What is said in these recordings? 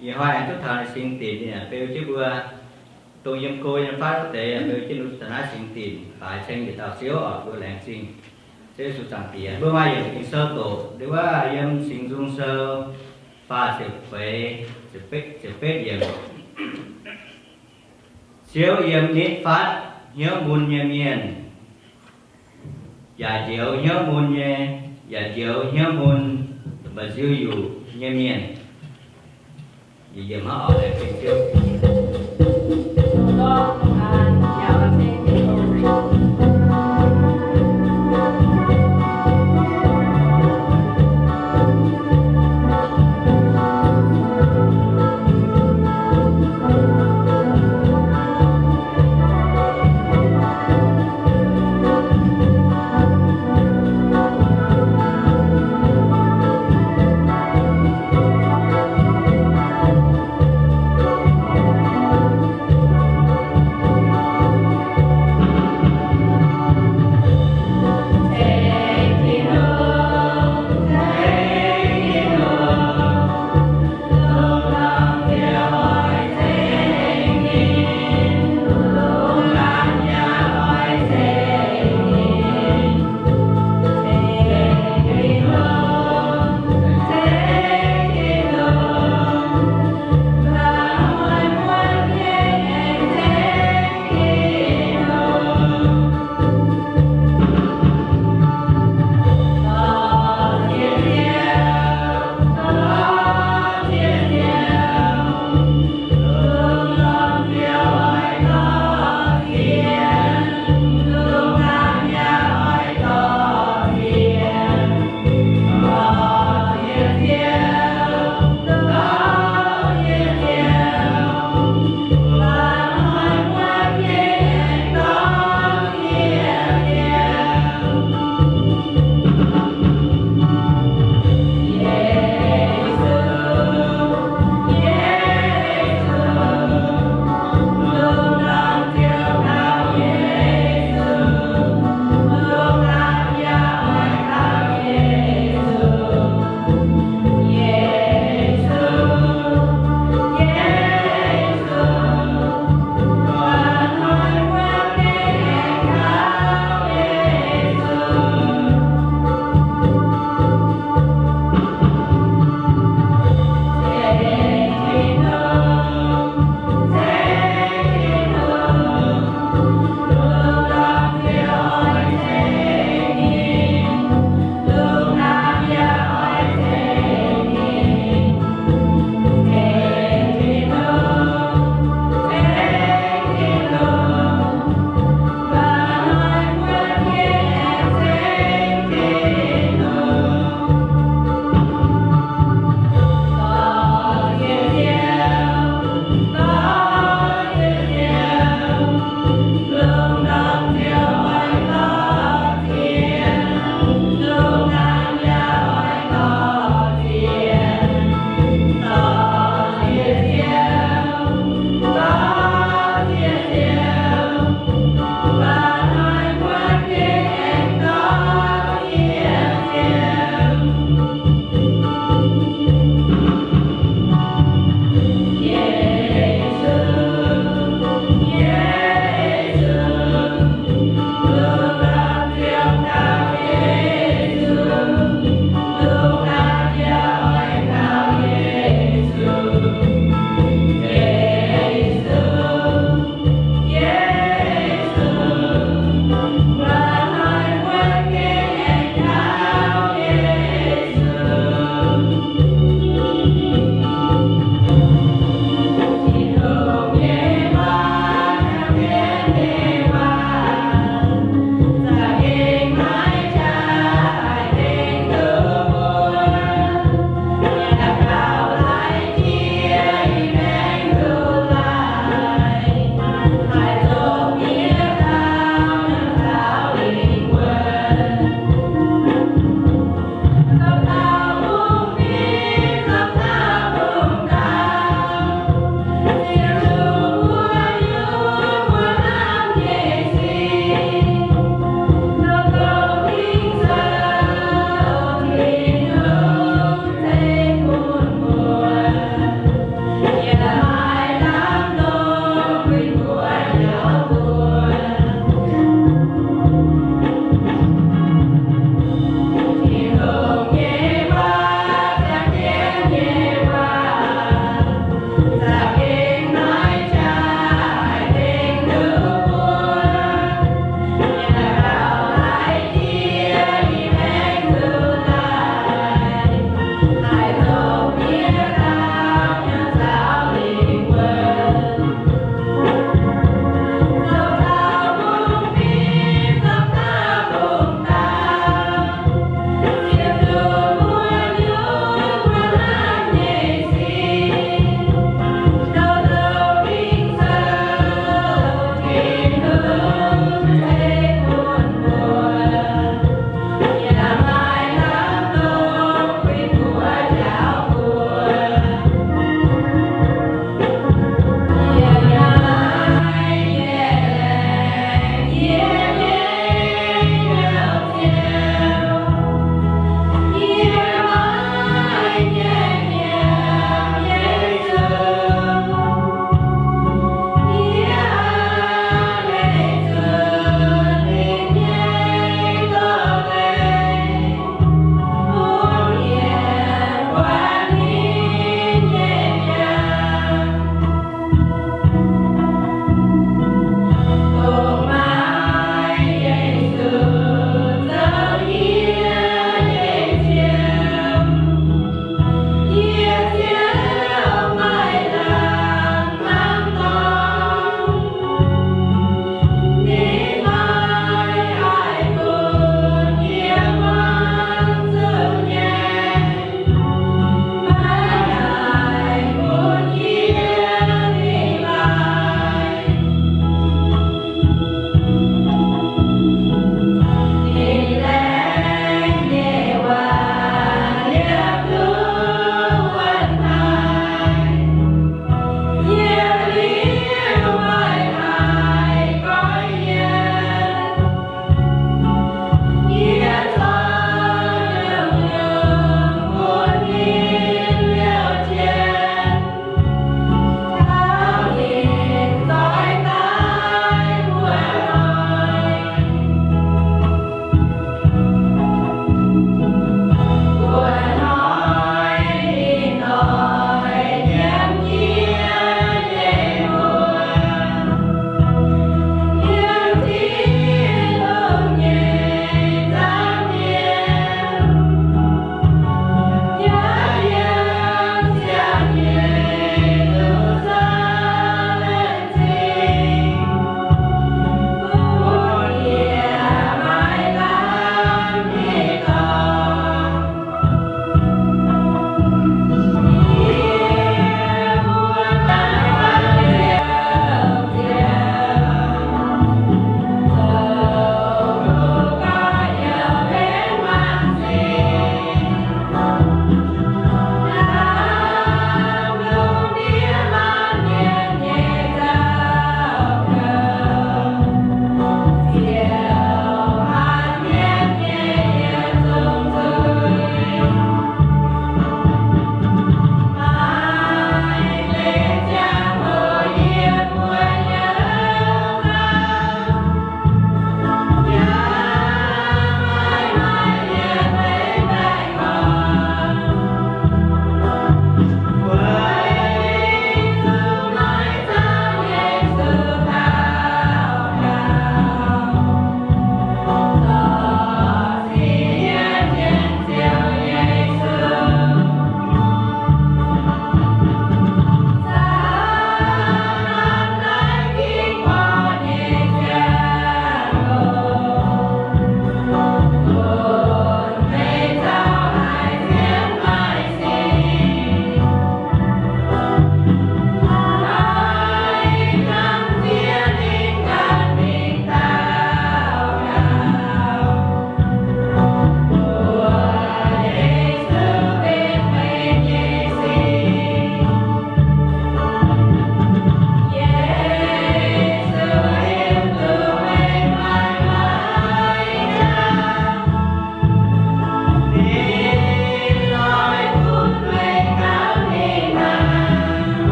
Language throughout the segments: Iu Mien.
Ih hnoi aengx duqv taux naaiv singx dinc, ninh beu jienv mbuo, dongh yiem go yiem fatv wuov deix, beu jienv ninh taux naaiv singx dinc, baaix ceng yietc dauh Ziouv oc. Mbuo laengz zingh Ziouv Yesu Zaangc Diex. Mbuo maaih yiemc Ging-Sou doqc, ndortv wuov yiem Singx Nzung Sou faah ziepc feix, ziepc betv yiemc. Ziouv yiem nitv fatv hnyouv mun nyei mienh, yaac njoux hnyouv mun nyei, yaac njoux hnyouv mun mba'nziu yuqc nyei mienh.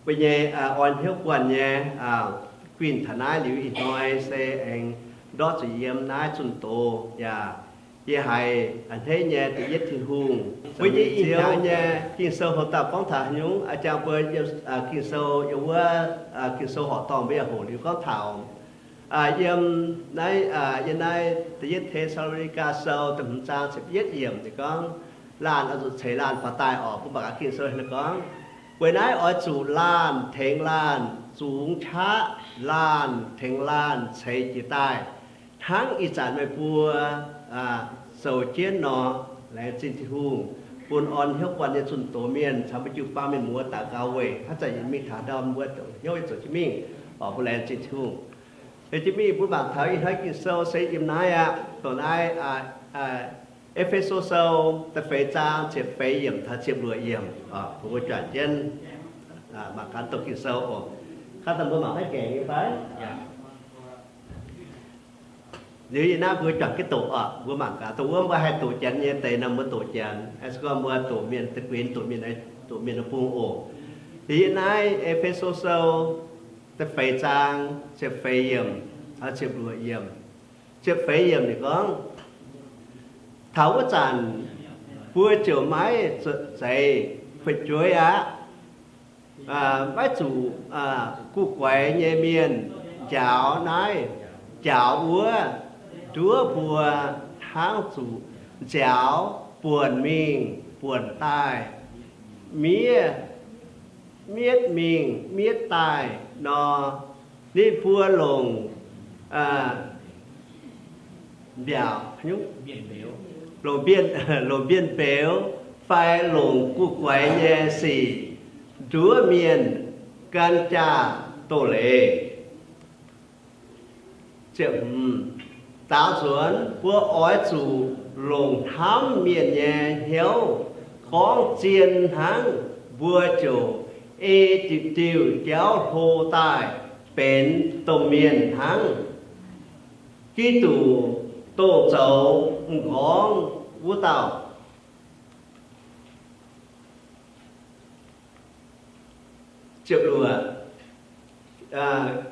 Mbuo nyei orn hnyouv guanh nyei guinh taux naaiv liuz ih hnoi se aengx ndortv zuqc yiem naaiv zunh doz yaac yie haiz a'hneiv nyei da'yietv Tin-Hungh. Mbuo nyei ih hnoi nyei Ging-Sou hoc dauh gorngv taux haaix nyungc, jangx mbuo Ging-Sou yiem wuov Ging-Sou horqc dorngh mbuo yaac hoqc liuz gorngv taux yiem naaiv, yiem naaiv da'yietv Te^saa^lo^ni^gaa Sou da'hmz zaang ziepc yietv yiemc ninh gorngv, laanh oix zuqc ceix laanh faaux daaih orqc. Mbuo mangc gaax Ging-Sou gorngv, weic naaiv oix zuqc laanh tengx laanh zungx qaqv, laanh tengx laanh ceix jiez daaih, hnangv ih zanc meih mbuo zoux jienv nor. Laengz zingh Tin-Hungh bun orn hnyouv guanh nyei zunh doz mienh caux mbuo jiu-baang mienh muoz daux gaux weic haaix zanc yie mingh taux ndau mbuo hnyouv yie zoux jienv mingh, mbuo laengz zingh Tin-Hungh. Liuz jienv mingh mbuo mangc taux ih hnoi Ging-Sou se yiem naaiv aqv, dongh naaiv E^fe^so Sou da'feix zaang ziepc feix yiemc taux ziepc luoqc yiemc. Mbuo juangc jienv mangc gaax doqc Ging-Sou oc. Kaav daaih mbuo mangc haaix gaengh nyei fai? Liuz yie naaiv mbuo juangc jienv doqc oc. Mbuo mangc gaax dongh wuov mbuo haih doqc Janx nyei deix nor mbuo doqc Janx, se gorngv mbuo doqc mienh da'guinx doqc mienh, doqc mienh bung oc. Liuz yie naaiv E^fe^so Sou da'feix zaang ziepc feix yiemc caux ziepc luoqc yiemc. Ziepc feix yiemc ninh gorngv, taux wuov zanc mbuo ziouc maiv zeiz fu'jueiv aqv. Maiv zuqc guv guaix nyei mienh njaaux naaiv njaaux wuov, nduov mbuo hnangv zuqc nziaaux buonc mingh buonc daaih, miev mietv mingh mietv daaih nor. Ninh mbuo longc mbiaauc, longc mbienh mbeux fai longc guv guaix nyei sic nduov mienh gan jaa doz-leiz. Daaux nzuonx mbuo oix zuqc longc hnamv mienh nyei hnyouv gorngv zien hnangv, mbuo ziouc ei diuc diuh jauv hlo daaih benx domh mienh hnangv. Giduc dongh zoux m'nqorngv wuov dauh.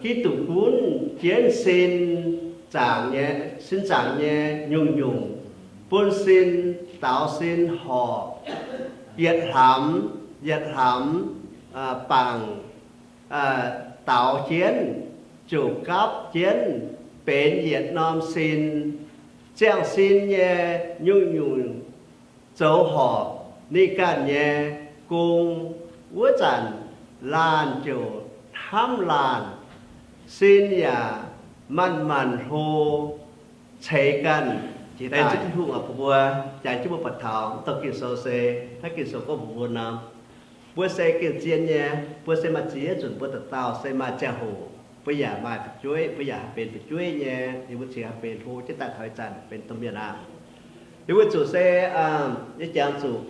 Giduc gunv jienv sin zaangc nyei, sin zaangc nyei nyungc-nyungc, bun sin daaux sin horpc, yietc hlamx yietc hlamx bangc daaux jienv, ziouc gapv jienv benx yietc norm sin. Ziangh sin nyei nyungc-nyungc zoux horpc ninh ganh nyei gong. Wuov zanc laanh ziouc hnamv laanh, sin yaac manc-manc hlo ceix ganh. Jiex daaih Tin-Hungh oix bun mbuo, jangx jienv mbuo buatc taux dongh Ging-Sou se hnangv Ging-Sou gorngv mbuox mbuo nor, mbuo se gengh zien nyei. Mbuo se maaih ziex nzunc mbuo dauh dauh se maaih ziangh hoc mbuo yaac maaih fu'jueiv, mbuo yaac haih benx fu'jueiv nyei. Liuz mbuo cingx haih benx hlo jienv daaih taux ih zanc benx domh mienh aqv. Liuz mbuo zuqc se, yie jangx zuqc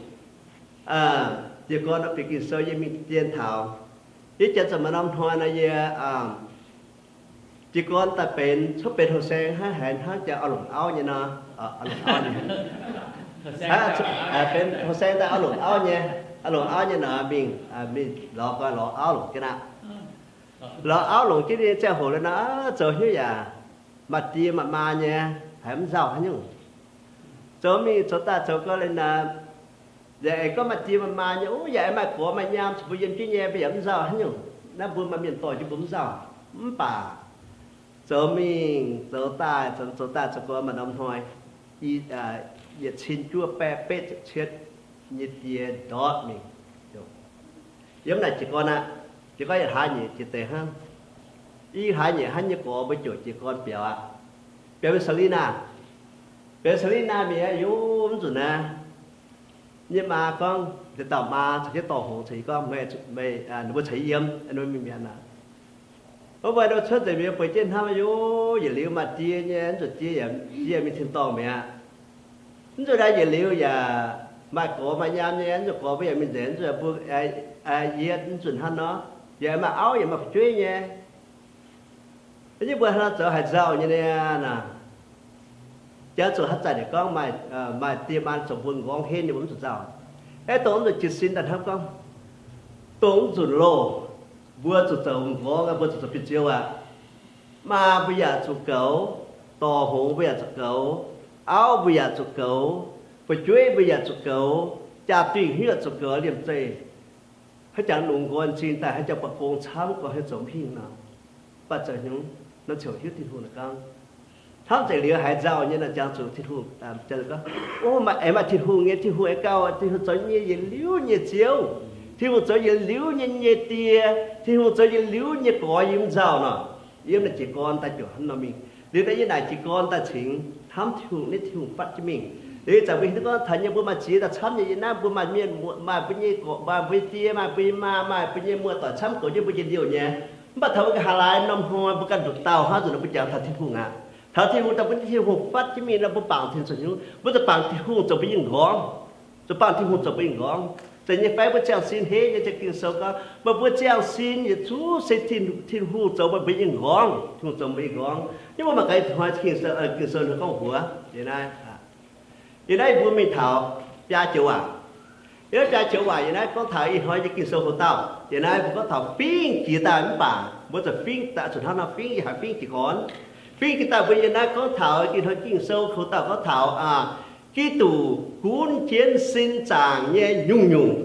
jiez gorn bieqc Ging-Sou yie mingh dien taux. Yie jangx zuqc maaih norm hnoi nor yie jiez gorn daaih benx, cuotv benx houh saeng hnangv, haiz hnangv jaa oix longc auv nyei nor. Benx houh saeng daaih oix longc auv nyei, oix longc auv nyei nor mingh, mingh lorz gau lorz auv longc jienv aqv. Lorz auv longc jienv nyei ziangh hoc liuz nor, zoux hnyouv yaac maaih die maaih maa nyei, haiz mv nzauh haaix nyungc. Zoux mingh zoux daaih zoux gau liuz nor, yaac aengx gorngv maaih die maaih maa nyei, yaac aengx maaih gorx maaih nyaam zuqc mbuo yiem jienv nyei, mbuo yaac mv nzauh haaix nyungc. Naaiv mbuo maaih mienh dorh jienv mbuo mv nzauh. Mv baac zoux mingh zoux daaih, zoux daaih zoux gau maaih norm hnoi, yietc cin juov baeqv betv ziepc cietv nyei die ndortv mingh. Yiem naaic jiez gorn aqv. Jiez gorn yietc hlaax nyeic jiex deix hnangv. I hlaax nyeic hnangv nyei gorx mbuo ziouc jiez gorn biaux aqv. Biaux mingh Selina. Biaux Selina mingh aqv, yie mv nzunc naaiv nyei maa gorngv, dauh maa caux jienv dorh hngongx caux yie gorngv, meih, ninh mbuo caux yie yiem, mingh mi'aqv. Wuov mbuo cuotv nzengc mingh bueix jienv hnamv, yaac liuz maaih die nyei, mv nzunc die yaac, die mingh tin-dorngh mi'aqv. Mv nzunc naaiv yietc liuz yaac maaih gorx maaih nyaam nyei, mv nzunc gorx mbuo yaac mingh nzengc, mv nzunc mbuo yietv, mv nzunc hnangv nor, yaac maaih auv yaac maaih fu'jueiv nyei. Yie mbuo hnangv nor zoux haaix nzauh nyei niaa naaic. Jangx zuqc haaix zanc ninh gorngv maaih die maa zoux mbuo m'nqorngv henv nyei, mbuo mv zuqc nzauh. Aeqv, dongh mv nzunc jiez sin daaih hnamv gorngv, dongh mv nzunc loh, Mbuo zuqc zoux m'nqorngv, mbuo zuqc zoux fin-ziou aqv. Maa mbuo yaac zuqc goux, dorh hngongx mbuo yaac zuqc goux, auv mbuo yaac zuqc goux, fu'jueiv mbuo yaac zuqc goux, jaa-dingh hiuv yaac zuqc goux, liemh zeih haaix jangx longx nqoi m'zing daaih, haaix jangx ba'gong camv gorngv haaix zoux mv hingh nor, mv baac zoux hnyouv nor ziouc hiuv Tin-Hungh naaiv gorngv. Hnamv nzengc liuz haiz nzauh nyei nor, jangx zuqc Tin-Hungh, gorngv, O, maaih, aengx maaih Tin-Hungh nyei, Tin-Hungh aengx gauh, Tin-Hungh zoux nyei yietc liuz nyei Ziouv, Tin-Hungh zoux yietc liuz nyei nyei Die, Tin-Hungh zoux yietc liuz nyei gorx yiem nzauh nor. Yiem naaiv jiez gorn daaih ziouc hnangv nor mingh. Liuz daaih yie naaic jiez gorn daaih cingx hnamv Tin-Hungh, nitv Tin-Hungh fatv jienv mingh. Liuz ih zanc mbuo hiuv duqv gorngv taux nyei mbuo maaih ziex dauh camv nyei, yiem naaiv mbuo maaih mienh, maaih mbuo nyei gorx, maaih mbuo nyei die, maaih mbuo nyei maa, maaih mbuo nyei muoz-doic camv goux jienv mbuo njien-youh nyei. Mv baac taux mbuo ganh haaix lai norm hnoi mbuo ganh nduqc dauh hnangv nzunc nor mbuo jangx taux Tin-Hungh aqv. Taux Tin-Hungh daaih mbuo nitv Tin-Hungh fatv jienv mingh nor mbuo bangc Tin-Hungh zoux hnyouv, mbuo zuqc bangc Tin-Hungh zoux mbuo nyei m'nqorngv. Zuqc bangc Tin-Hungh zoux mbuo nyei m'nqorngv. Zeiz nyei fai mbuo ziangh sin henv nyei, Ging-Sou gorngv, meih mbuo ziangh sin yietc zungv se Tin-Hungh zoux meih mbuo nyei m'nqorngv. Tin-Hungh zoux mbuo nyei m'nqorngv. Nyei mbuo mangc gaax ih hnoi Ging-Sou, Ging-Sou ninh gorngv mbuox yie naaiv, yie naaiv mbuo mingh taux biaa joux waac. Yie naaiv biaa joux waac yie naaiv gorngv taux ih hnoi nyei Ging-Sou hoc dauh. Yie naaiv mbuo gorngv taux fingv jiex daaih mv baac mbuo zuqc fingv daaih, zuqc hnangv nor fingv, yie haiz fingv jiex gorn. Fingv jiex daaih mbuo yie naaiv gorngv taux ih hnoi Ging-Sou hoc dauh gorngv taux aa, Giduc gunv jienv sin zaangc nyei nyungc-nyungc.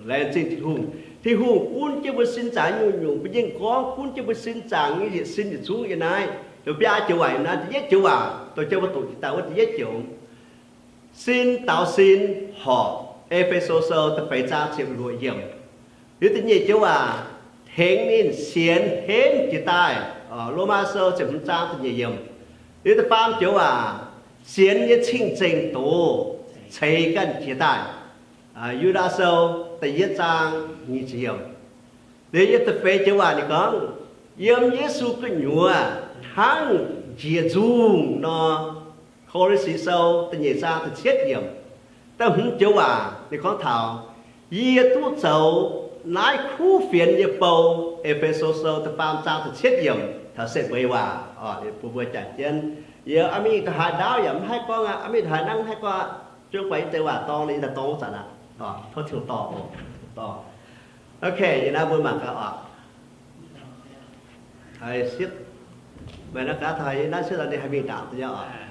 Laengz zingh Tin-Hungh. Tin-Hungh gunv jienv mbuo sin zaangc nyungc-nyungc, mbuo nyei m'nqorngv gunv jienv mbuo sin zaangc nyei yietc sin yietc zungv yie naaiv. Dongh biaa joux waac yie naaiv, da'yietv joux waac dongh jang mbuo doqc jiex daaih wuov da'yietv joux. Sin daaux sin horpc, E^fe^so Sou da'feix zaang ziepc luoqc yiemc. Liuz da'nyeic joux waac, tengx ninh sienx henv jiex daaih, Lomaa Sou ziepc hmz zaang da'nyeic yiemc. Liuz da'faam joux waac, sienx nyei cing-nzengc doz ceix ganh jiex daaih, Yu^ndaa Sou da'yietv zaang nyic ziepc yiemc. Liuz yiem da'feix joux waac ninh gorngv, yiem Yesu gu'nyuoz hnangv njiec nzungh nor, Ko^lin^si Sou da'nyeic zaang da'cietv yiemc. Da'hmz joux waac ninh gorngv taux, yie duqv zoux naaiv kuv fienx nyei bou, E^fe^so Sou da'faam zaang da'cietv yiemc, taux setv mbeix waac, bun mbuo jangx jienv. Yie aa mingh da'haaix ndaauv yaac mv haih gorngv aqv, aa mingh da'haaix nangv mv haih gorngv aqv. Zungv buatc yie deix waac dorng, yie daaih dorng wuov zanc aqv, tov Tin-Hungh dorh, dorh. Ok, yie naaiv mbuo mangc gaax oc. Haiz sieqv, meih naaiv gaax taux yie naaiv sieqv, ninh haih mingh ndaangc duqv nyei oc.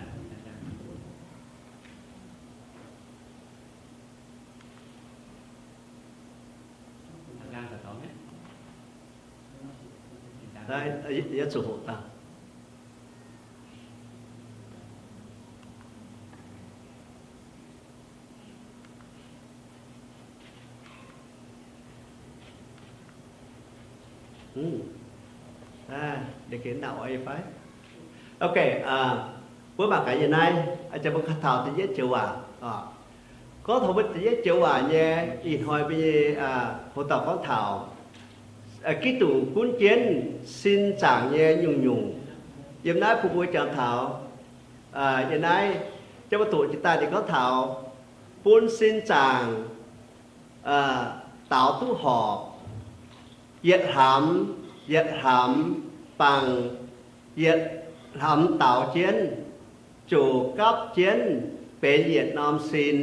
Naaiv, yie zuqc hoqc dangh. Ok, mbuo mangc gaax yie naaiv, a'jang mbuo taux da'yietv joux waac. Gorngv taux mbuo da'yietv joux waac nyei, ih hnoi mbuo nyei hoc dauh gorngv taux Giduc gunv jienv sin zaangc nyei nyungc-nyungc. Yiem naaiv bun mbuo jangx taux, yie naaiv jang mbuo doqc jiex daaih ninh gorngv taux bun sin zaangc daaux duqv horpc, yietc hlamx yietc hlamx bangc, yietc hlamx daaux jienv, ziouc gapv jienv benx yietc norm sin.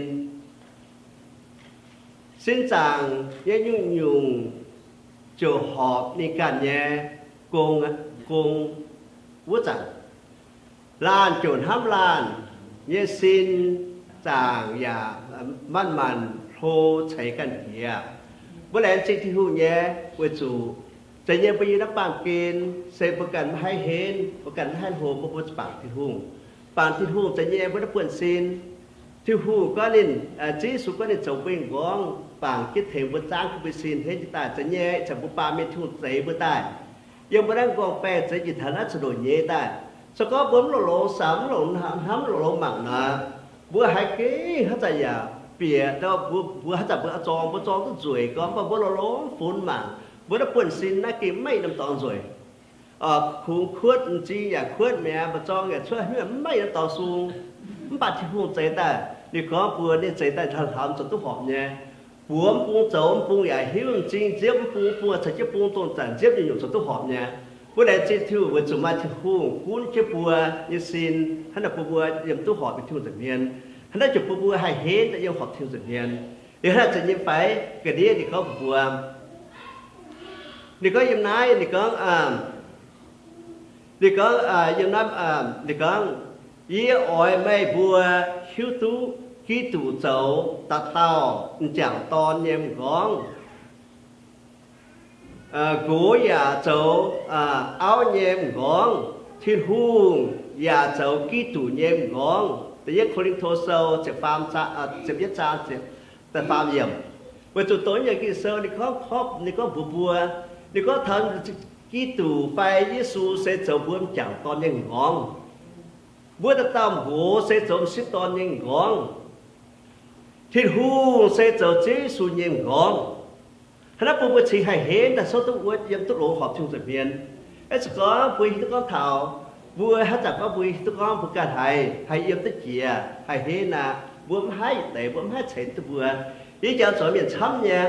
Sin zaangc nyei nyungc-nyungc ziouc horpc ninh ganh nyei gong, gong wuov zanc. Laanh ziouc hnamv laanh nyei sin zaangc yaac manc-manc hlo ceix ganh jiex. Mbuo laengz zingh Tin-Hungh nyei, weic zuqc zeiz nyei mbuo yiem naaiv baamh gen se mbuo ganh maiv haih henv, mbuo ganh maiv haih hlo, mbuo mbuo bangc Tin-Hungh. Bangc Tin-Hungh zeiz nyei mbuo naaiv buonv-sin. Tin-Hungh gorngv ninh, Ziouv Yesu gorngv ninh zoux mbuo nyei m'nqorngv, bangc jienv tengx mbuo, zaangv jienv mbuo sin henv jienv daaih. Zeiz nyei, ih zanc mbuo baamh mienh Tin-Hungh zeix mbuo daaih. Yiem mbuo naaiv m'nqorngv baengh zeix jiex taux naaiv ziepc luoqc nyeiz daaih. Se gorngv mbuo mv longc longx samx, mv longc hnamv, mv longc longx mangc nor, mbuo haiz gengh haaix zanc yaac bieqc, mbuo, mbuo haaix zanc mbuo zorng, mbuo zorng duqv nzueic gorngv, mv baac mbuo longc longx funx mangc, mbuo naaiv buonv-sin naaiv gengh maiv yietc norm dorngx nzueic. Kungx kuotv, m'zing yaac kuotv mi'aqv, mba'zorng yaac cuotv hnyouv, maiv yietc norm dorngx sung. Mv baac Tin-Hungh zeix daaih, ninh gorngv mbuox ninh zeix daaih hnamv zoux duqv horpc nyei. Buoz mv bung zoux, mv bung yaac hiuv, m'zing nziepv mv bung, mv bung caux jienv bung dongh zanc nziepv nyungc-nyungc zoux duqv horpc nyei. Mbuo laengz zingh Tin-Hungh weic zuqc maaih Tin-Hungh gunv jienv mbuo nyei sin, hnangv naaic bun mbuo yiem duqv horpc nyei Tin-Hungh nza'hmien. Hnangv naaiv ziouc bun mbuo haih henv daaih yiem horpc Tin-Hungh nza'hmien. Liuz hnangv naaic zeiz nyei fai? Ga'ndiev ninh gorngv mbuox mbuo, Ninh gorngv yiem naaiv, ninh gorngv, ninh gorngv, yiem naaiv, ninh gorngv, Yie oix meih mbuo hiuv duqv Giduc zoux dauh dauh m'jangc dorn nyei m'nqorngv. Nqox yaac zoux auv nyei m'nqorngv. Tin-Hungh yaac zoux Giduc nyei m'nqorngv. Da'yietv Ko^lin^to Sou ziepc faam zaang, ziepc yietv zaang, da'faam yiemc. Weic zuqc dongh nyei Ging-Sou ninh gorngv, ninh gorngv mbuox mbuo, ninh gorngv taux Giduc fai Yesu se zoux mbuo m'jangc dorn nyei m'nqorngv. Mbuo dauh dauh nqox se zoux m'sieqv dorn nyei m'nqorngv. Tin-Hungh se zoux Ziouv Yesu nyei m'nqorngv. Hnangv naaiv bun mbuo cingx haih henv daaih souv duqv wuov yiem duqv longx horpc Tin-Hungh nza'hmien. Aa, se gorngv mbuo hiuv duqv gorngv taux mbuo haaix zanc gorngv mbuo hiuv duqv gorngv mbuo ganh haiz, haiz yiem duqv jiex, haih henv aqv, mbuo mv haih yietc deix, mbuo mv haih ceix duqv mbuo. Yie jangx zuqc mienh camv nyei,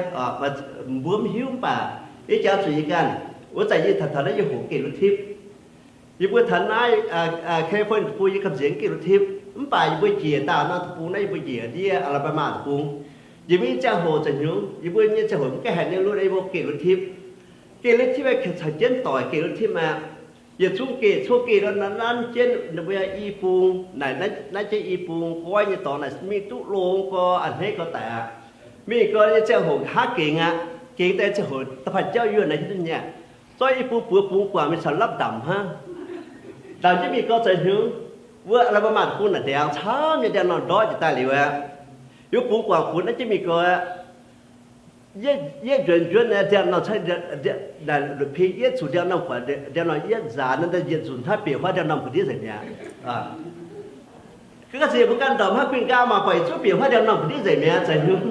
mbuo mv hiuv mv baac yie jangx zuqc yie ganh. Wuov zanc yie taux taux naaiv yie hoqc geh lutv tipv. Yie mbuo taux naaiv California deic-bung yie gamh nziex geh lutv tipv. Mv baac yie mbuo njiec ndaauh norm deic-bung naaiv, yie mbuo njiec ndiev Alabama deic-bung. Njiec mingh ziangh hoc zanc hnyungx, yie mbuo nyei ziangh hoc mv gaengh haiz ninh lutv, yie mbuo geh lutv tipv. Geh lutv tipv aeqv, caux jienv doic geh lutv tipv aqv. Yietc zungv geh, cuotv geh lorqc, nanv jienv ninh mbuo i bung, naaic naaiv jienv i bung goiv nyei dorngx naaic mingh duqv longx gorx, a'hneiv gorx daic aqv. Mingh gorx nyei ziangh hoc nqa'haav gengx aqv. Gengx daaih ziangh hoc da'faanh jauv yuonh naaic hiuv duqv nyei aqv. Zorqv i bung buoz bungx guangc mingh caux lapv ndamc hnangv. Ndamc jienv mingh gorx zanc hnyungx, wuov Alabama deic-bung naaic ndiangx camv nyei, ndiangx-normh ndortv njiec daaih liuz aqv. Yie bungx guangc funx naaiv jienv mingh gorx aqv. Yietv njuonx njuonx naaic ndiangx-normh, luoqc pin yietv zuqc ndiangx-normh guangc, ndiangx-normh yietv nzaanx naaiv, yietc nzunc hnangv bieqc huaav ndiangx-normh ga'ndiev nzengc mi'aqv. Ga'naaiv ziex mbuo ganh ndorpc hnangv guinh nqaang maah, buatc yietc zungv bieqc huaav ndiangx-normh ga'ndiev nzengc mi'aqv, zanc hnyungx.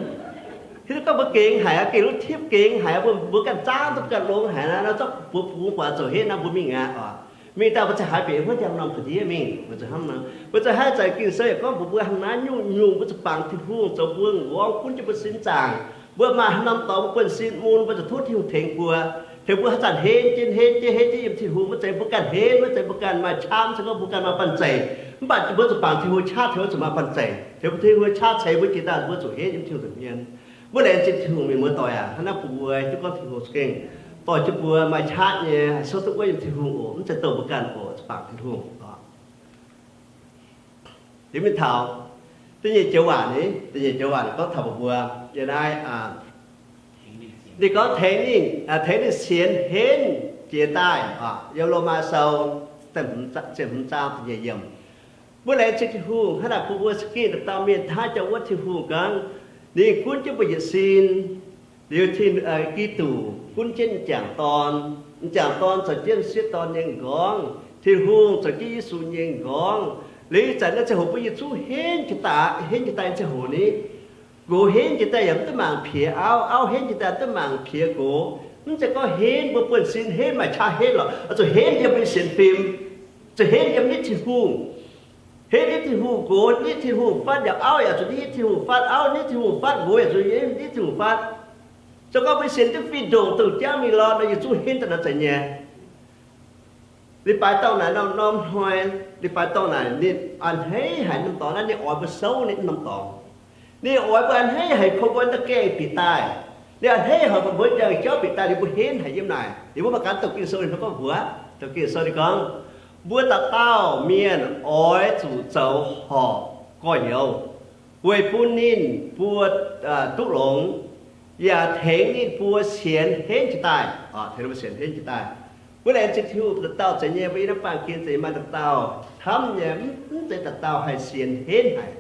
Hiuv duqv gorngv mbuo gengh haic aqv, geh lutv tipv gengh haic, mbuo ganh zaangv duqv mbuo ganh longx haic naaiv, zorqv buoz bungx guangc zoux henv naaiv mbuo mingh aqv oc. Mingh daaih mbuo ziouc haiz bieqc huaav ndiangx-normh ga'ndiev mingh, weic zuqc hnangv nor. Weic zuqc haaix zanc Ging-Sou yaac gorngv mbuox mbuo hnangv naaiv nyungc-nyungc mbuo zuqc bangc Tin-Hungh zoux mbuo m'nqorngv gunv jienv mbuo sin zaangc. Mbuo maaih haaix norm dorngx mbuo buonv-sin mun, mbuo zuqc tov Tin-Hungh tengx mbuo. Tengx mbuo haaix zanc henv jienv, henv jienv, henv jienv yiem Tin-Hungh, maiv zeiz mbuo ganh henv, maiv zeiz mbuo ganh maaih qaqv, maiv zeiz gorngv mbuo ganh maaih banh zeic. Mv baac mbuo zuqc bangc Tin-Hungh qaqv tengx mbuo zuqc maaih banh zeic. Tengx mbuo Tin-Hungh qaqv ceix mbuo jiex daaih, mbuo zuqc henv yiem Tin-Hungh nza'hmien. Mbuo laengz zingh Tin-Hungh mienh muoz doic aac, hnangv naaiv bun mbuo hiuv duqv gorngv Tin-Hungh za'gengh dorh jienv mbuo maaih qaqv nyei, souv duqv wuov yiem Tin-Hungh oc, mv zeiz douh mbuo ganh oc, zuqc bangc Tin-Hungh oc. Liuz mingh taux da'nyeic joux waac ni, da'nyeic joux waac gorngv taux mbuox mbuo, yiem naaiv, ninh gorngv tengx ninh, tengx ninh sienx henv jiex daaih, yiem Lomaa Sou ziepc hmz zaang da'nyeic yiemc. Mbuo laengz zingh Tin-Hungh hnangv naaic bun mbuo za'gengh dauh dauh mienh hnangv jauv wuov Tin-Hungh gorngv, ninh gunv jienv mbuo yietc sin. Liuz Tin, Giduc gunv jienv m'jangc dorn. M'jangc dorn zoux jienv m'sieqv dorn nyei m'nqorngv. Tin-Hungh zoux jienv Yesu nyei m'nqorngv. Liuz ih zanc naaiv ziangh hoc mbuo yietc zungv henv jiex daaih, henv jiex daaih nyei ziangh hoc ni, nqox henv jiex daaih yaac mv duqv mangc piex auv, auv henv jiex daaih mv duqv mangc piex nqox. Mv zeiz gorngv henv mbuo buonv-sin, henv maaih qaqv henv lorqc, zuqc henv yiem mbuo nyei sienx fim, zuqc henv yiem nitv Tin-Hungh. Henv nitv Tin-Hungh, nqox nitv Tin-Hungh fatv, yaac auv yaac zuqc nitv Tin-Hungh fatv, auv nitv Tin-Hungh fatv, nqox yaac zuqc nitv Tin-Hungh fatv. Se gorngv mbuo sienx duqv fih ndongc dongh jauv mingh lorqc nor, yietc zungv henv daaih nor zeiz nyei. Ninh baaix dorngh naaic norm-norm hnoi, ninh baaix dorngh naaic ninh a'hneiv haic norm dorngx naaiv, ninh oix mbuo souv ninh norm dorngx. Ninh oix mbuo a'hneiv haic kouv nqoi da'gaengh bieqc daaih. Ninh a'hneiv haic mbuo njang jauv bieqc daaih, ninh mbuo henv haic yiem naaic. Ninh mbuo mangc gaax douc Ging-Sou ninh gorngv mbuox, douc Ging-Sou ninh gorngv, mbuo dauh dauh mienh oix zuqc zoux horpc gorx-youz weic bun ninh mbuo duqv longx, yaac tengx ninh mbuo sienx henv jiex daaih. Tengx ninh mbuo sienx henv jiex daaih. Mbuo laengz zingh Tin-Hungh dauh dauh zeiz nyei, mbuo yiem naaiv baamh gen zeiz maaih dauh dauh camv nyei, mv zeiz dauh dauh haih sienx henv haic.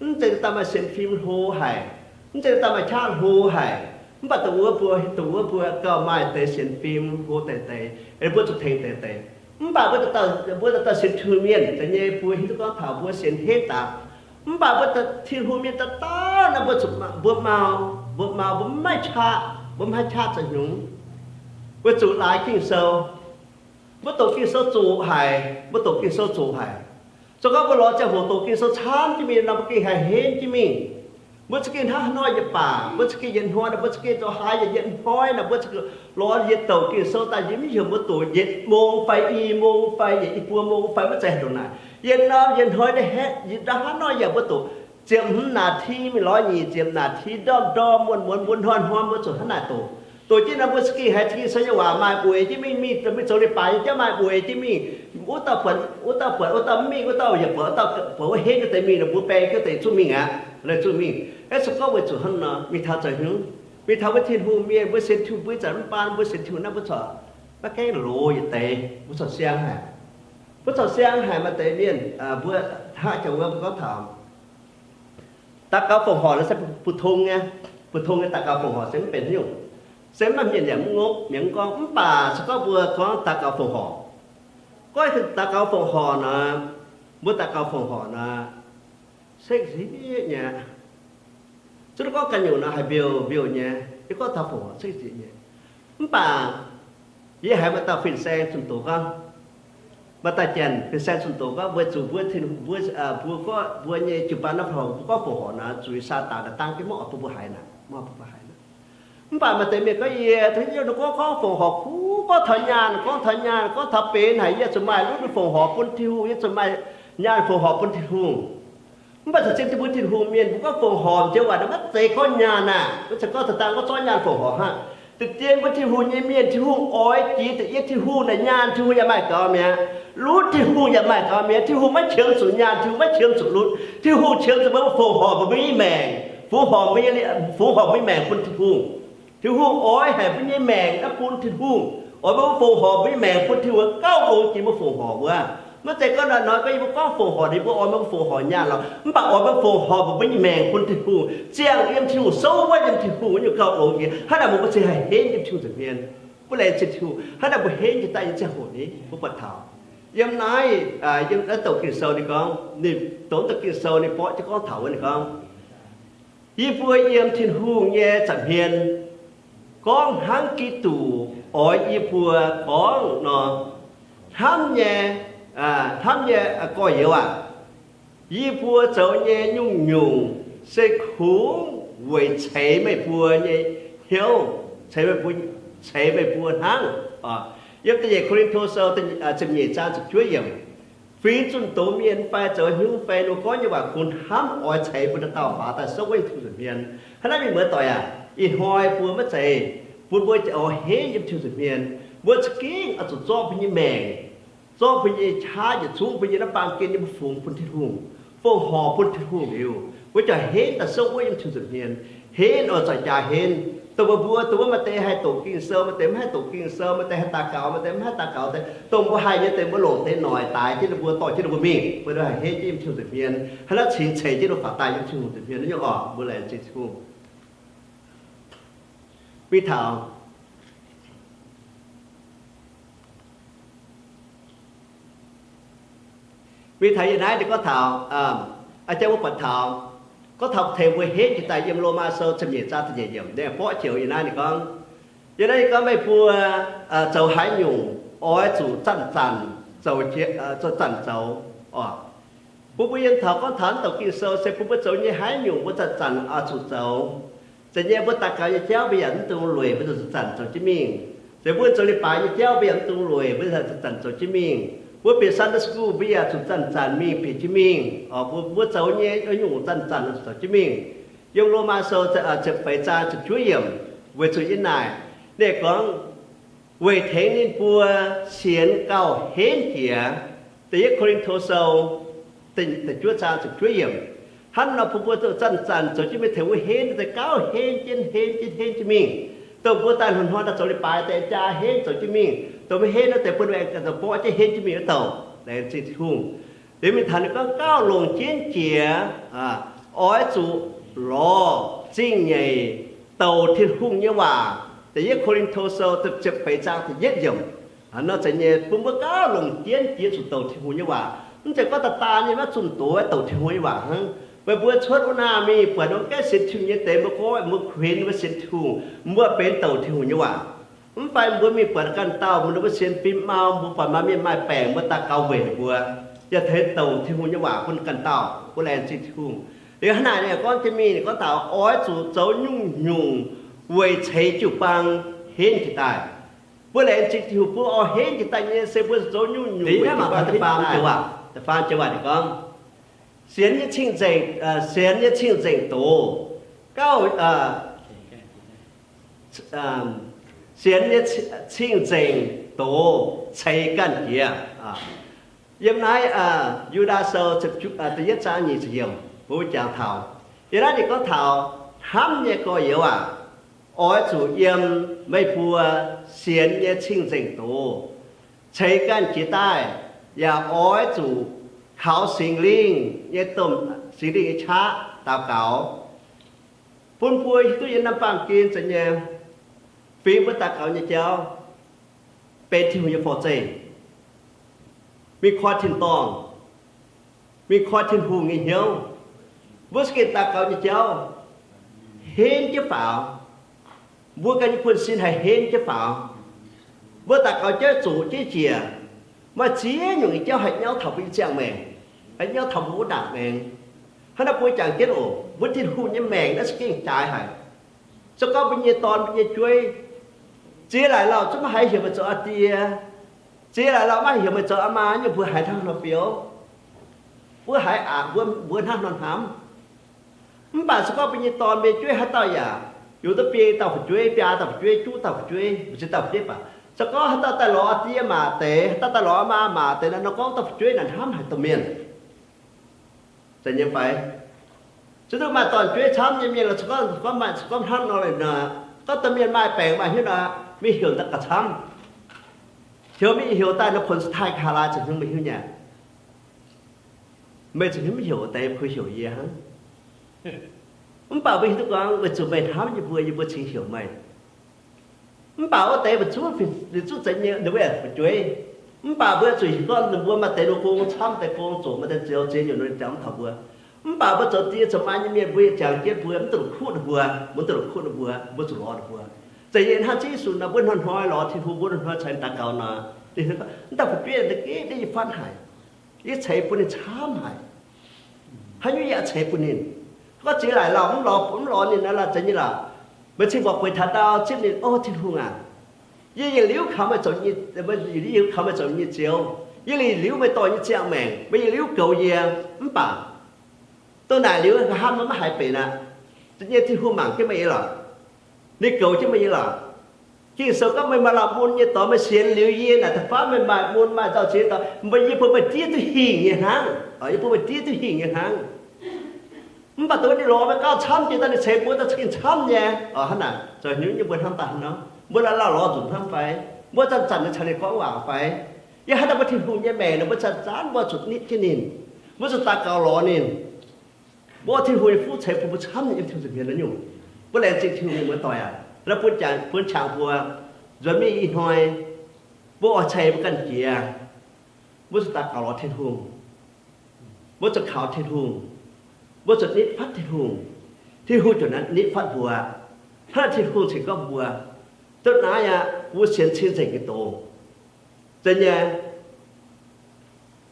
Mv zeiz dauh dauh maaih sienx fim hlo haic. Mv zeiz dauh dauh maaih qaqv hlo haic. Mv baac dongh wuov mbuo, dongh wuov mbuo gauh maaih deix sienx fim hlo deix deix, mbuo zuqc tengx deix deix. Mv baac mbuo dauh dauh, mbuo dauh dauh sienx Tin-Hungh mienh zeiz nyei, mbuo hiuv duqv gorngv taux mbuo sienx henv daaih. Mv baac mbuo Tin-Hungh mienh dauh dauh naaiv, mbuo zuqc, mbuo mau, mbuo mau, mbuo mv maaih qaqv, mbuo mv maaih qaqv zoux hnyungx. Mbuo zuqc laaix Ging-Sou. Mbuo doqc Ging-Sou zoqc haic, mbuo doqc Ging-Sou zoqc haic. Se gorngv mbuo lorz ziangh hoc doqc Ging-Sou camv jienv mingh nor, mbuo gengh haih henv jienv mingh. Mbuo za'gengh hnangv haaix nor yaac baac, mbuo za'gengh yietc hnoi nor, mbuo za'gengh zoux haaix yaac yietc hnoi nor, mbuo za'gengh lorz yietc douc Ging-Sou daaih, yie mv heuc mbuo doqc yietc mong fai i mong fai yietc i buo mong fai maiv zeiz haaix ndongc naaic. Yietc norm yietc hnoi, hnangv haaix nor yaac mbuo doqc ziepc hmz นาที mingh lorz nyic ziepc นาที ndorm ndorm muonz muonz mbuo hnoi hnoi mbuo zuqc hnangv naaic doqc. Doqc jienv nor mbuo za'gengh haiz Ging-Sou nyei waac maaih bueix jienv mingh, mingh, mingh zoux leiz-baaix nyei jauv maaih bueix jienv mingh. Wuov dauh buatc, wuov dauh buatc, wuov dauh mv mingh, wuov dauh yaac buatc, wuov dauh buatc wuov henv jienv deix mingh nor, mbuo baeng jienv deix zungv mingh aqv, zuqc mingh. Aeqv, se gorngv weic zuqc hnangv nor, mingh taux zoux haaix nyungc? Mingh taux mbuo Tin-Hungh mienh, mbuo sienx Tin-Hungh, mbuo zanc mv baan mbuo sienx Tin-Hungh naaiv, mbuo corc maiv gaengh loz yietc deix, mbuo corc siang haic. Mbuo corc siang haic. Maaih deix mienh, mbuo hnangv jangx wuov mbuo gorngv taux daux gaux fongc horc nor se bu tong nyei, bu tong nyei daux gaux fongc horc se mv benx haaix nyungc, se mv maaih mienh yaac mv ngopv mienh mv gorngv. Mv baac se gorngv mbuo gorngv daux gaux fongc horc, gorngv daux gaux fongc horc nor, mbuo daux gaux fongc horc nor, se nzieqc nyei. Zuqc gorngv ganh nyungc nor haih mbiouh mbiouh nyei, yie gorngv taux fongc horc se nzieqc nyei. Mv baac yie haiz maaih dauh fin-saeng zunh doz gorngv, maaih dauh janx fin-saeng zunh doz gorngv, weic zuqc mbuo, mbuo, mbuo gorngv mbuo nyei jiu-baang naaiv fongc horc, mbuo gorngv fongc horc nor, zuqc Saadaan daaih dangv jienv mv oix bun mbuo haiz naaic, mv oix bun mbuo haiz naaic. Mv baac maaih deix mienh gorngv, yie, yie gorngv, gorngv fongc horc kuv, gorngv taux nyaanh, gorngv taux nyaanh, gorngv taux benx haic, yie zuqc maaih lutv fongc horc bun Tin-Hungh, yie zuqc maaih nyaanh fongc horc bun Tin-Hungh. Mv baac zoux zingh mbuo Tin-Hungh mienh, mbuo gorngv fongc horc jiex waac naaic maiv zeiz gorngv nyaanh aac, maiv zeiz gorngv daaih gorngv zorqv nyaanh fongc horc hnangv. Da'dien mbuo Tin-Hungh nyei mienh, Tin-Hungh oix jiex da'yietv Tin-Hungh naaic nyaanh, Tin-Hungh yaac maaih gaux mi'aqv. Lutv Tin-Hungh yaac maaih gaux mi'aqv. Tin-Hungh maiv qiemx zuqc nyaanh, Tin-Hungh maiv qiemx zuqc lutv. Tin-Hungh qiemx zuqc mbuo fongc horc mbuo nyei maengc, fungx horc mbuo nyei, fungx horc mbuo nyei maengc bun Tin-Hungh. Tin-Hungh oix haic mbuo nyei maengc naaiv bun Tin-Hungh, oix mbuo fongc horc mbuo nyei maengc bun Tin-Hungh, gauh longx jiex mbuo fongc horc wuov. Maiv zeiz gorngv naaic hnoi gorngv yie mbuo gorngv fongc horc, ninh mbuo oix mbuo fongc horc nyaanh lorqc. Mv baac oix mbuo fongc horc mbuo nyei maengc bun Tin-Hungh, ziangh yiem Tin-Hungh, souv wuov yiem Tin-Hungh wuov nyungc gauh longx jiex. Hnangv naaic mbuo, mbuo ziouc haih henv yiem Tin-Hungh nza'hmien. Mbuo laengz zingh Tin-Hungh. Hnangv naaic mbuo henv jiex daaih nyei ziangh hoc ni, mbuo buatc taux yiem naaiv, yiem naaiv douc Ging-Sou ninh gorngv, ninh douc douc Ging-Sou ninh borqv jienv gorngv taux wuov, ninh gorngv, yie mbuo yiem Tin-Hungh nyei nza'hmien gorngv hnangv Giduc oix yie mbuo gorngv nor, hnamv nyei, hnamv nyei gorx-youz aac, yie mbuo zoux nyei nyungc-nyungc se kungx weic ceix meih mbuo nyei hnyouv, ceix meih mbuo, ceix meih mbuo hnangv. Yiem da'nyeic Ko^lin^to Sou ziepc nyeic zaang ziepc juov yiemc, fingx zunh doz mienh fai zoux hnyouv fai nor gorngv nyei waac kungx hnamv oix ceix mbuo dauh dauh faaux daaih souv wuov Tin-Hungh nza'hmien. Hnangv naaiv mingh muoz-doic aac, ih hnoi mbuo maiv zeiz bun mbuo oix henv yiem Tin-Hungh nza'hmien. Mbuo za'gengh oix zuqc zorqv mbuo nyei maengc, zorqv mbuo nyei qaqv yietc zungv, mbuo nyei naaiv baamh gen nyei mbuo fungx bun Tin-Hungh, fongc horc bun Tin-Hungh liuz, mbuo ziouc henv daaih souv wuov yiem Tin-Hungh nza'hmien. Henv oix zuqc jaax henv. Dongh mbuo, mbuo, dongh wuov maaih deix haih doqc Ging-Sou, maaih deix maiv haih doqc Ging-Sou, maaih deix haih daux gaux, maaih deix maiv haih daux gaux. Dongh mbuo haih nyei deix mbuo longc deix noic daix jienv ninh mbuo, dorh jienv ninh mbuo mingh, mbuo haih henv jienv yiem Tin-Hungh nza'hmien. Hnangv naaiv cingx ceix jienv ninh mbuo faaux daaih yiem Tin-Hungh nza'hmien nyei oc. Mbuo laengz zingh Tin-Hungh. Mingh taux, mingh taux yie naaiv ninh gorngv taux, aa, jang mbuo buatc taux, gorngv taux tengx mbuo henv jiex daaih yiem Lomaa Sou ziepc nyeic zaang da'nyeic yiemc, ninh borqv joux yie naaiv ninh gorngv, yie naaiv ninh gorngv meih mbuo zoux haaix nyungc oix zuqc zanc-zanc zoux, zanc-zanc zoux oc. Bun mbuo yiem taux gorngv taux naaiv douc Ging-Sou se bun mbuo zoux nyei haaix nyungc mbuo zanc-zanc oix zuqc zoux. Zeiz nyei mbuo daux gaux nyei jauv mbuo yaac mv dungx lueic, mbuo zuqc zanc-zanc zoux jienv mingh. Zeiz mbuo zoux leiz-baaix nyei jauv mbuo yaac mv dungx lueic, mbuo zuqc zanc-zanc zoux jienv mingh. Mbuo bieqc Sunday School mbuo yaac zuqc zanc-zanc mingh bieqc jienv mingh. Mbuo, mbuo zoux nyei nyungc zanc-zanc zoux jienv mingh. Yiem Lomaa Sou ziepc feix zaang ziepc juov yiemc, weic zuqc yie naaic, ninh gorngv, weic tengx ninh mbuo sienx gauh henv jiex. Da'yietv Ko^lin^to Sou da'juov zaang ziepc juov yiemc. Hnangv nor bun mbuo zanc-zanc zoux jienv mingh tengx mbuo henv daaih gauh henv jienv, henv jienv, henv jienv mingh. Dongh mbuo daaih hnoi-hnoi daaih zoux leiz-baaix deix jaa henv zoux jienv mingh. Dongh mbuo henv wuov deix bun mbuo aengx zoux borqv jienv henv jienv mingh wuov douc. Laengz zingh Tin-Hungh. Liuz mingh taux ninh gorngv gauh longc jienv jiex, oix zuqc lorz zingh nyeic douc Tin-Hungh nyei waac. Da'yietv Ko^lin^to Sou ziepc feix zaang da'yietv yiemc. Hnangv nor zeiz nyei bun mbuo gauh longc jienv jiex zuqc douc Tin-Hungh nyei waac. Mv zeiz gorngv daaih daan nyei maiv zunh doz douc Tin-Hungh nyei waac hnangv. Meih mbuo cuotv wuov nangh mingh buatc mbuo gaengh sienx Tin-Hungh nyei deix, mbuo gorngv mbuo kuinx mbuo sienx Tin-Hungh, mbuo benx douc Tin-Hungh nyei waac. Mv fai mbuo mingh buatc ganh dauh, mbuo sienx fim mau, mbuo buatc maaih mienh maaih baengc, mbuo daux gaux weic ninh mbuo, yaac tengx douc Tin-Hungh nyei waac bun ganh dauh, mbuo laengz zingh Tin-Hungh. Liuz hnangv naaic ninh gorngv jienv mingh, ninh gorngv taux oix zuqc zoux nyungc-nyungc weic ceix jiu-baang henv jiex daaih. Mbuo laengz zingh Tin-Hungh bun oix henv jiex daaih nyei se mbuo zoux nyungc-nyungc weic jiu-baang henv jiex daaih. Da'faam joux waac ninh gorngv, sienx nyei cing-nzengc, sienx nyei cing-nzengc doz, gauh, sienx nyei cing-nzengc doz ceix ganh jiex. Yiem naaiv Yu^ndaa Sou da'yietv zaang nyic ziepc yiemc mbuo jangx taux, yiem naaiv ninh gorngv taux, hnamv nyei gorx-youz aac, oix zuqc yiem meih mbuo sienx nyei cing-nzengc doz ceix ganh jiex daaih, yaac oix zuqc kaux Singx Lingh nyei domh, Singx Lingh nyei qaqv daux gaux. Bun mbuo hiuv duqv yiem naaiv baamh gen za'gengh nyei, fingx mbuo daux gaux nyei jauv benx Tin-Hungh nyei forv-zeih, mingh koi tin-dorngh, mingh koi Tin-Hungh nyei hnyouv. Mbuo za'gengh daux gaux nyei jauv henv jienv faaux. Mbuo ganh nyei buonv-sin haih henv jienv faaux. Mbuo daux gaux jauv zoqc jienv njiec, maaih ziex nyungc nyei jauv haih nyauv taux mbuo nyei ziangh maengc, haih nyauv taux mbuo wuov ndaangc maengx. Hnangv naaiv mbuo jangx jienv oc, mbuo Tin-Hungh nyei maengc naaiv za'gengh jaaix haic. Se gorngv mbuo nyei dorn, mbuo nyei jueiv, ziex laaic lauh zungv maiv haih heuc meih zoux aa die, ziex laaic lauh maiv haih heuc meih zoux aa maa nyei, mbuo haiz hnangv nor biouv, mbuo haiz aqc, mbuo, mbuo hnangv nor hnamv. Mv baac se gorngv mbuo nyei dorn, mbuo nyei jueiv haaix dauh yaac yungz duqv biei dauh fu'jueiv, biaa dauh fu'jueiv, juqv dauh fu'jueiv, mbu'ziex dauh fu'jueiv baac, se gorngv haaix dauh daaih lorz aa die maac deix, haaix dauh daaih lorz aa maa maac deix, naaiv nor gorngv dauh fu'jueiv naaic hnamv haic domh mienh. Zeiz nyei fai? Se duqv maaih dorn-jueiv camv nyei mienh, se gorngv, se gorngv maaih, se gorngv hnamv nor, gorngv domh mienh maaih baengc maaih hnyouv nor, mingh heuc daaih gauh camv. Heuc mingh heuc daaih nor, ผลสุดท้าย ga'haav laai zoux hnyouv meih hiuv nyei. Meih zoux hnyouv mv heuc deix, mbuo heuc yie hnangv. Mv baac mbuo hiuv duqv gorngv weic zuqc meih hnamv yie mbuo, yie mbuo cingx heuc meih. Mv baac wuov deix mbuo zuqc, zuqc zeiz nyei, ninh mbuo yaac fu'jueiv. Mv baac mbuo zuqc heuc gorngv ninh mbuo maaih deix ninh gong camv deix gong zoqc, maaih deix zioux ziex nyungc ninh jangx mv taux mbuo. Mv baac mbuo zoux die zoux maa nyei mienh, mbuo yaac jangx jienv mbuo, mv dungx kuv ninh mbuo, mv dungx kuv ninh mbuo, mbuo zuqc lorz ninh mbuo. Zeiz nyei hnangv Ziouv Yesu nor, mbuo hnoi-hnoi lorz Tin-Hungh, mbuo hnoi-hnoi caux ninh daux gaux nor, ninh, mv dauh fu'jueiv da'geix, yie fatv haic, yie ceix bun ninh camv haic. Haaix nyungc yie oix ceix bun ninh? Gorngv ziex laaic lauh mv lorz, mv lorz ninh naaiv, laaix zeiz nyei lorqc. Meih cingx mborqv bueix taux ndau zipv ninh, O Tin-Hungh aac, yie yietc liuz kaux meih zoux, yie kaux meih zoux nyei Ziouv, yie liuz meih dorh nyei ziangh maengc, meih yietc liuz goux yie. Mv baac dongh naaic liuz nqa'haav meih maiv haiz benx aqv. Zeiz nyei Tin-Hungh mangc jienv meih nyei lorqc. Ninh goux jienv meih nyei lorqc. Ging-Sou gorngv meih maaih lamh mun nyei dorngx, meih sienx liuz yie naaic da'faanh meih maaih mun maaih nzauh ziex dauh, mbuo, yie bun meih diev duqv hingh nyei hnangv. Yie bun meih diev duqv hingh nyei hnangv. Mv baac dongh wuov ninh lorz meih gauh camv jiex daaih, ninh ceix mbuo daaih cingx camv nyei. Hnangv naaic zoux hnyouv nyei mbuo hnamv daaih nor, mbuo la'laauh lorz nzunc hnamv fai? Mbuo zanc-zanc ninh caux ninh gorngv waac fai? Yaac haaix dauh mbuo Tin-Hungh nyei maengc nor, mbuo zanc-zanc mbuo zuqc nitv jienv ninh, mbuo zuqc daux gaux lorz ninh. Mbuo Tin-Hungh nyei fuqv ceix bun mbuo camv nyei, Tin-Hungh zuqc hmien naaiv nyungc. Mbuo laengz zingh Tin-Hungh nyei muoz-doic aac, naaiv bun jangx, bun qangx mbuo nzuonx mingh ih hnoi, mbuo oix ceix mbuo ganh jiex, mbuo zuqc daux gaux lorz Tin-Hungh. Mbuo zuqc kaux Tin-Hungh. Mbuo zuqc nitv fatv Tin-Hungh. Tin-Hungh ziouc nitv fatv mbuo. Hnangv naaic Tin-Hungh cingx gorngv mbuo, duqv naaiv aqv, mbuo sienx cing-nzengc nyei doz. Zeiz nyei,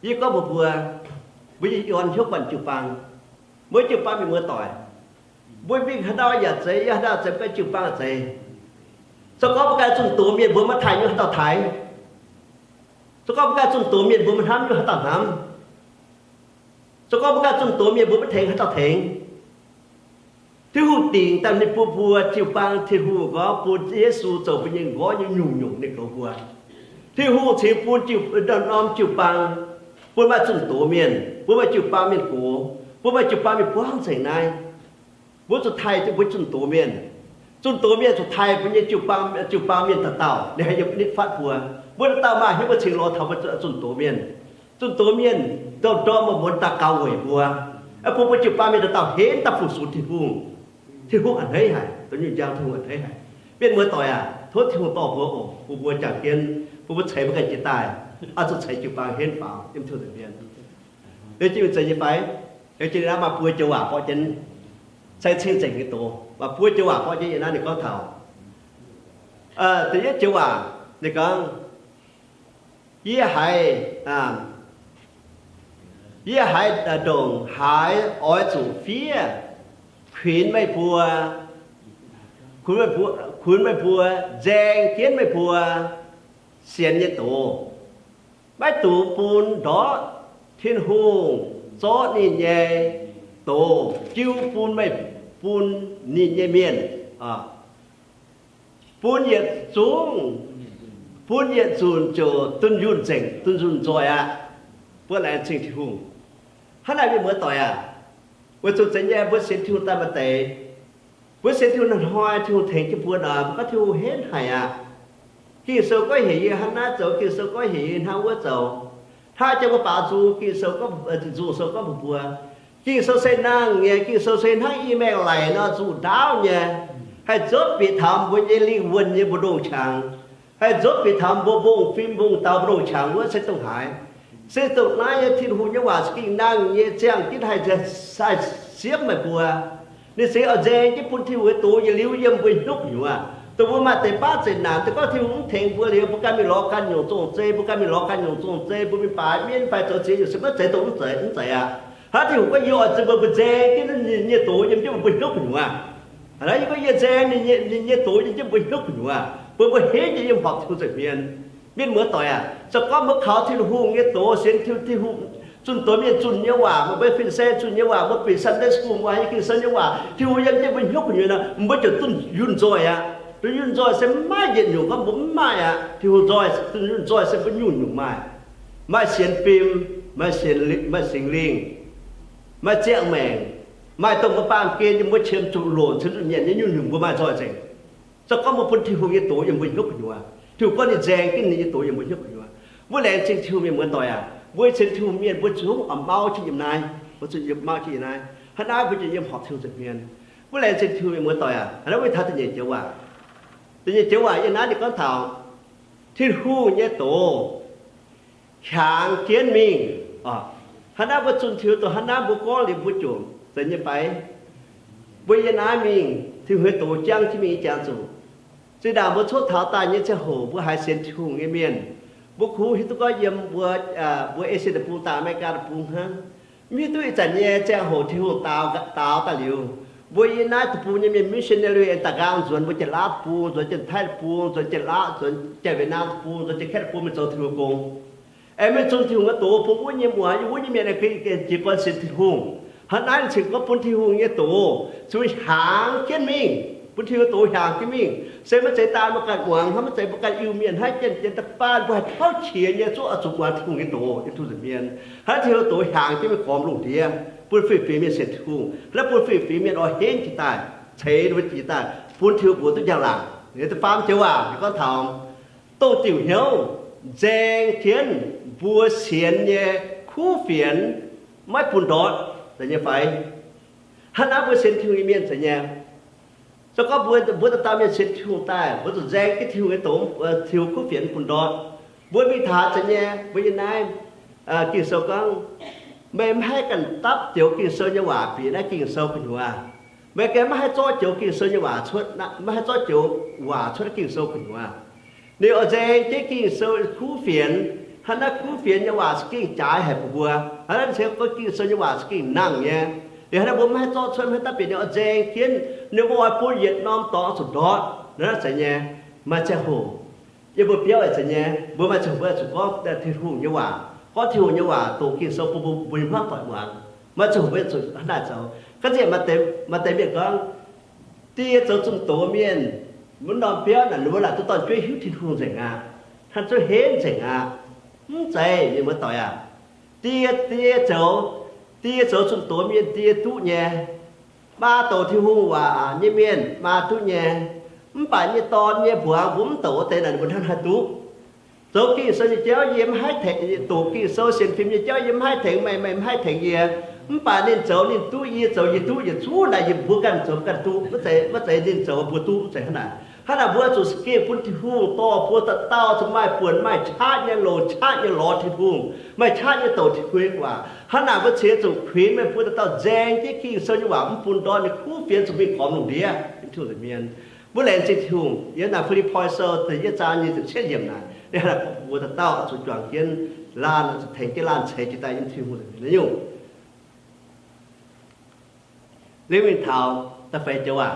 yie gorngv mbuox mbuo, mbuo nyei yuonh hnyouv buatc jiu-baang, mbuo jiu-baang mienh muoz-doic, mbuo mingh haaix ndau yaac zeiz, yiem haaix ndau zeiz, mbuo ganh jiu-baang zeiz. Se gorngv mbuo ganh zunh doz mienh, mbuo maiv taaih nyungc haaix dauh taaih. Se gorngv mbuo ganh zunh doz mienh, mbuo maiv hnamv nyungc haaix dauh hnamv. Se gorngv mbuo ganh zunh doz mienh, mbuo maiv tengx haaix dauh tengx. Tin-Hungh dingc daaih ninh bun mbuo jiu-baang, Tin-Hungh gorngv bun Yesu zoux mbuo nyei nqoiv nyei nyungc-nyungc ninh goux mbuo. Tin-Hungh cingx bun jiu, norm jiu-baang, bun maaih zunh doz mienh, bun maaih jiu-baang mienh gox, bun maaih jiu-baang mienh buangv nzengc naaiv. Mbuo zuqc taaih mbuo zunh doz mienh. Zunh doz mienh zuqc taaih mbuo nyei jiu-baang, jiu-baang mienh dauh dauh, ninh haih yiem nitv fatv mbuo. Mbuo dauh dauh maaih hnyouv mbuo cingx lorz taux mbuo zunh doz mienh. Zunh doz mienh, ndorm-ndorm muonz-muonz daux gaux weic mbuo, bun mbuo jiu-baang mienh dauh dauh henv daaih fu-sux Tin-Hungh. Tin-Hungh a'hneiv haic, dongh nyungc njang Tin-Hungh a'hneiv haic. Mienh muoz-doic aac, tov Tin-Hungh dorh mbuo oc, bun mbuo jangx jienv, bun mbuo ceix mbuo ganh jiex daaih, oix zuqc ceix jiu-baang henv faaux yiem Tin-Hungh nza'hmien. Liuz jiex mingh zeiz nyei fai? Liuz jiex naaiv maaih buo joux waac borqv jienv, cai cing-nzengc nyei doz, maaih buo joux waac borqv jienv yiem naaiv ninh gorngv taux, da'yietv joux waac ninh gorngv, yie haiz, yie haiz ndongc haaix oix zuqc fiev kuinx meih mbuo, kuinx meih mbuo, kuinx meih mbuo, nzaeng jienv meih mbuo sienx nyei doz. Maiv dungx bun ndortv Tin-Hungh zorqv ninh nyei doz jiu bun meih, bun ninh nyei mienh. bun yietc zungv, bun yietc nzunc ziouc dunh yunh nzengc, dunh yunh nzoih aqv. Mbuo laengz zingh Tin-Hungh. Hnangv naaic mienh muoz-doic aac, weic zuqc zeiz nyei mbuo sienx Tin-Hungh daaih maaih deix, mbuo sienx Tin-Hungh hnoi-hnoi Tin-Hungh tengx jienv mbuo nor, mbuo gorngv Tin-Hungh henv haic aqv. Ging-Sou gorngv heuc yie hnangv naaiv zoux, Ging-Sou gorngv heuc yie hnangv wuov zoux. Hnangv jang mbuo baaux nzung, Ging-Sou gorngv, nzung sou gorngv mbuox mbuo, Ging-Sou se nangh nyei, Ging-Sou se hnangv i maengx laic nor zuqc ndaauv nyei, haih nzuonx bieqc taux mbuo nyei lingh wuonh nyei mbu'ndongx qangx, haih nzuonx bieqc taux mbuo mbong fim mbong dau mbu'ndongx qangx wuov se dongh haaix. Se dongh naaiv nyei Tin-Hungh nyei waac za'gengh nangh nyei, ziangh jienv haih, haih siemv meih mbuo. Ninh za'gengh oix nzaeng jienv bun Tin-Hungh nyei doz yietc liuz yiem mbuo nyungc-nyungc aac. Dongh mbuo maaih deix baav zeqc naanc, dongh gorngv Tin-Hungh mv tengx mbuo liuz, mbuo ganh mingh lorz ganh nyungc zong-zei, mbuo ganh mingh lorz ganh nyungc zong-zei, mbuo mingh baaix mienv fai zoux ziex nyungc se maiv zeiz dongh mv zeiz, mv zeiz aqv. Hnangv Tin-Hungh gorngv, yie oix zuqc meih mbuo nzaeng jienv ninh nyei doz yiem jienv mbuo nyungc-nyungc aac. Hnangv yie gorngv, yie nzaeng ninh nyei, ninh nyei doz yiem jienv mbuo nyungc-nyungc aac, bun mbuo henv jienv yiem horpc Tin-Hungh nza'hmien. Mienh muoz-doic aac, se gorngv mbuo kaux Tin-Hungh nyei doz, sienx Tin-Hungh, zunh doz mienh zunh nyei waac, mbuo fin-saeng zunh nyei waac, mbuo bieqc Sunday school, mbuo haiz Ging-Sou nyei waac, Tin-Hungh yiem jienv mbuo nyungc-nyungc nor, mbuo ziouc dunh yunh nzoih aqv. Dunh yunh nzoih se mv maaih yietc nyungc gorngv mbuo mv maaih aqv. Tin-Hungh nzoih, dunh yunh nzoih se mbuo nyungc-nyungc maaih. Maaih sienx fim, maaih sienx, maaih Singx Lingh, maaih ziangh maengc, maaih dongh mbuo baamh gen nyei mbuo qiemx zuqc longc, qiemx zuqc nyanc nyei nyungc-nyungc mbuo maaih nzoih nzengc. Se gorngv mbuo bun Tin-Hungh nyei doz yiem mbuo nyungc-nyungc aqv, Tin-Hungh gorngv ninh nzaeng jienv ninh nyei doz yiem mbuo nyungc-nyungc aqv. Mbuo laengz zingh Tin-Hungh, mienh muoz-doic aac, mbuo sienx Tin-Hungh mienh mbuo zungv oix mauv jienv yiem naaiv, mbuo zungv mauv jienv yiem naaiv. Hnangv naaiv mbuo ziouc yiem horpc Tin-Hungh nza'hmien. Mbuo laengz zingh Tin-Hungh, mienh muoz-doic aac. Hnangv naaiv mbuo taux da'nyeic joux waac. Da'nyeic joux waac yiem naaiv ninh gorngv taux Tin-Hungh nyei doz hiaangx jienv mingh. Hnangv naaiv mbuo zunh Tin-Hungh doz, hnangv naaiv mbuo gorngv liuz mbuo ziouc zeiz nyei fai? Mbuo yiem naaiv mingh, Tin-Hungh nyei doz jangv jienv mingh nyei jangx zuqc. Zinh ndaangc mbuo coqv taux daaih nyei ziangh hoc mbuo haiz sienx Tin-Hungh nyei mienh, mbuo kungx hiuv duqv gorngv yiem mbuo, mbuo Esie Deic-Bung daaih Aa^me^li^gaa Deic-Bung hnangv. Mv hiuv duqv ih zanc nyei ziangh hoc Tin-Hungh daaux, daaux daaih liuz, mbuo yiem naaiv deic-bung nyei mienh missionary aengx daaih nqaang nzuonx mbuo Janx-Laauv deic-bung, nzuonx Janx-Taiv deic-bung, nzuonx Janx-Laauv, nzuonx Janx-Wietc Naam deic-bung, nzuonx Janx-Kaeqv deic-bung mingh zoux Tin-Hungh gong. Aengx mingh zunh Tin-Hungh nyei doz bun wuov nyei muoz, yiem wuov nyei mienh aengx jiez gorn sienx Tin-Hungh. Hnangv naaiv ninh cingx gorngv bun Tin-Hungh nyei doz cingx hiaangx jienv mingh, bun Tin-Hungh nyei doz hiaangx jienv mingh, se maiv zeiz daan mbuo ganh muangx hnangv, maiv zeiz mbuo ganh Iu-Mienh hnangv, jienv jienv da'faanh mbuo haih tauv qiex nyei zuqv oix zuqc muangx Tin-Hungh nyei doz, Tin-Hungh nza'hmien. Hnangv Tin-Hungh doz hiaangx jienv mingh gormx lungh ndiev, bun fih fingx mienh sienx Tin-Hungh. Hnangv naaiv bun fih fingx mienh oix henv jiex daaih, ceix mbuo jiex daaih, bun Tin-Hungh mbuox duqv njang-laangc. Da'faam joux waac ninh gorngv taux dongh diuc hnyouv nzaeng jienv mbuo sienx nyei kuv fienx maiv bun ndortv, zeiz nyei fai? Hnangv naaiv mbuo sienx Tin-Hungh nyei mienh zeiz nyei. Se gorngv mbuo, mbuo dauh dauh mienh sienx Tin-Hungh daaih, mbuo zuqc nzaeng jienv Tin-Hungh nyei doz, Tin-Hungh kuv fienx bun ndortv. Mbuo mingh taux zeiz nyei, mbuo yiem naaiv, Ging-Sou gorngv, meih maiv haih ganh dapv joux Ging-Sou nyei waac bieqc naaiv Ging-Sou gu'nyuoz. Meih ganh maiv haih zorqv joux Ging-Sou nyei waac cuotv, maiv haih zorqv joux waac cuotv naaiv Ging-Sou gu'nyuoz. Ninh oix nzaeng jienv Ging-Sou kuv fienx, hnangv naaiv kuv fienx nyei waac za'gengh jaaix haic bun mbuo. Hnangv naaiv cingx gorngv Ging-Sou nyei waac za'gengh nangh nyei. Liuz hnangv naaiv mbuo maiv haih zorqv cuotv, maiv haih dapv bieqc, ninh oix nzaeng jienv, ninh mbuo oix bun yietc norm dorngx zuqc ndortv. Hnangv naaiv zeiz nyei, maaih ziangh hoc yiem mbuo biauv zeiz nyei, mbuo maaih ziangh hoc mbuo zuqc gorngv Tin-Hungh nyei waac, gorngv Tin-Hungh nyei waac doqc Ging-Sou bun mbuo, mbuo nyei hmuangv doic muangx. Maaih ziangh hoc mbuo zuqc hnangv naaic zoux. Ga'zieqc maaih deix, maaih deix mienh gorngv, die zoux zunh doz mienh, mv norm biauv naaic ninh mbuo laaic duqv dorn-jueiv hiuv Tin-Hungh nzengc aqv, hnangv zuov henv nzengc aqv. Mv zeiz, mienh muoz-doic aac. Die, die zoux, die zoux zunh doz mienh die duqv nyei. Maa douc Tin-Hungh waac nyei mienh maa duqv nyei. Mv baac nyei dorn nyei mbuangz mbuo mv douc wuov deix naaic ninh mbuo hnangv haaix duqv? Zoux Ging-Sou nyei jauv yie mv haih tengx, doqc Ging-Sou sienx fim nyei jauv yie mv haih tengx meih, meih mv haih tengx yie. Mv baac ninh zoux ninh duqv, yie zoux yie duqv, yietc zungv naaic yie mbuo ganh zoux ganh duqv. Maiv zeiz, maiv zeiz ninh zoux mbuo duqv, mv zeiz hnangv naaic. Hnangv naaic mbuo zuqc za'gengh bun Tin-Hungh dorh mbuo dauh dauh zuqc maaih buonc maaih qaqv nyei longc qaqv nyei lorz Tin-Hungh, maaih qaqv nyei douc Tin-Hungh nyei waac. Hnangv naaic mbuo cingx zuqc kuinx meih mbuo dauh dauh nzaeng jienv Ging-Sou nyei waac mv bun ndortv ninh kuv fienx zuqc mingh gormx lungh ndiev, Tin-Hungh nza'hmien. Mbuo laengz zingh Tin-Hungh, yiem naaic Fi^lipv^poi Sou da'yietv zaang nyic ziepc cietv yiemc naaic, ninh hnangv naaic gorngv mbuo dauh dauh oix zuqc juangc jienv laanh, oix zuqc tengx jienv laanh ceix jiez daaih yiem Tin-Hungh nyei nyungc. Liuz mingh taux da'feix joux waac.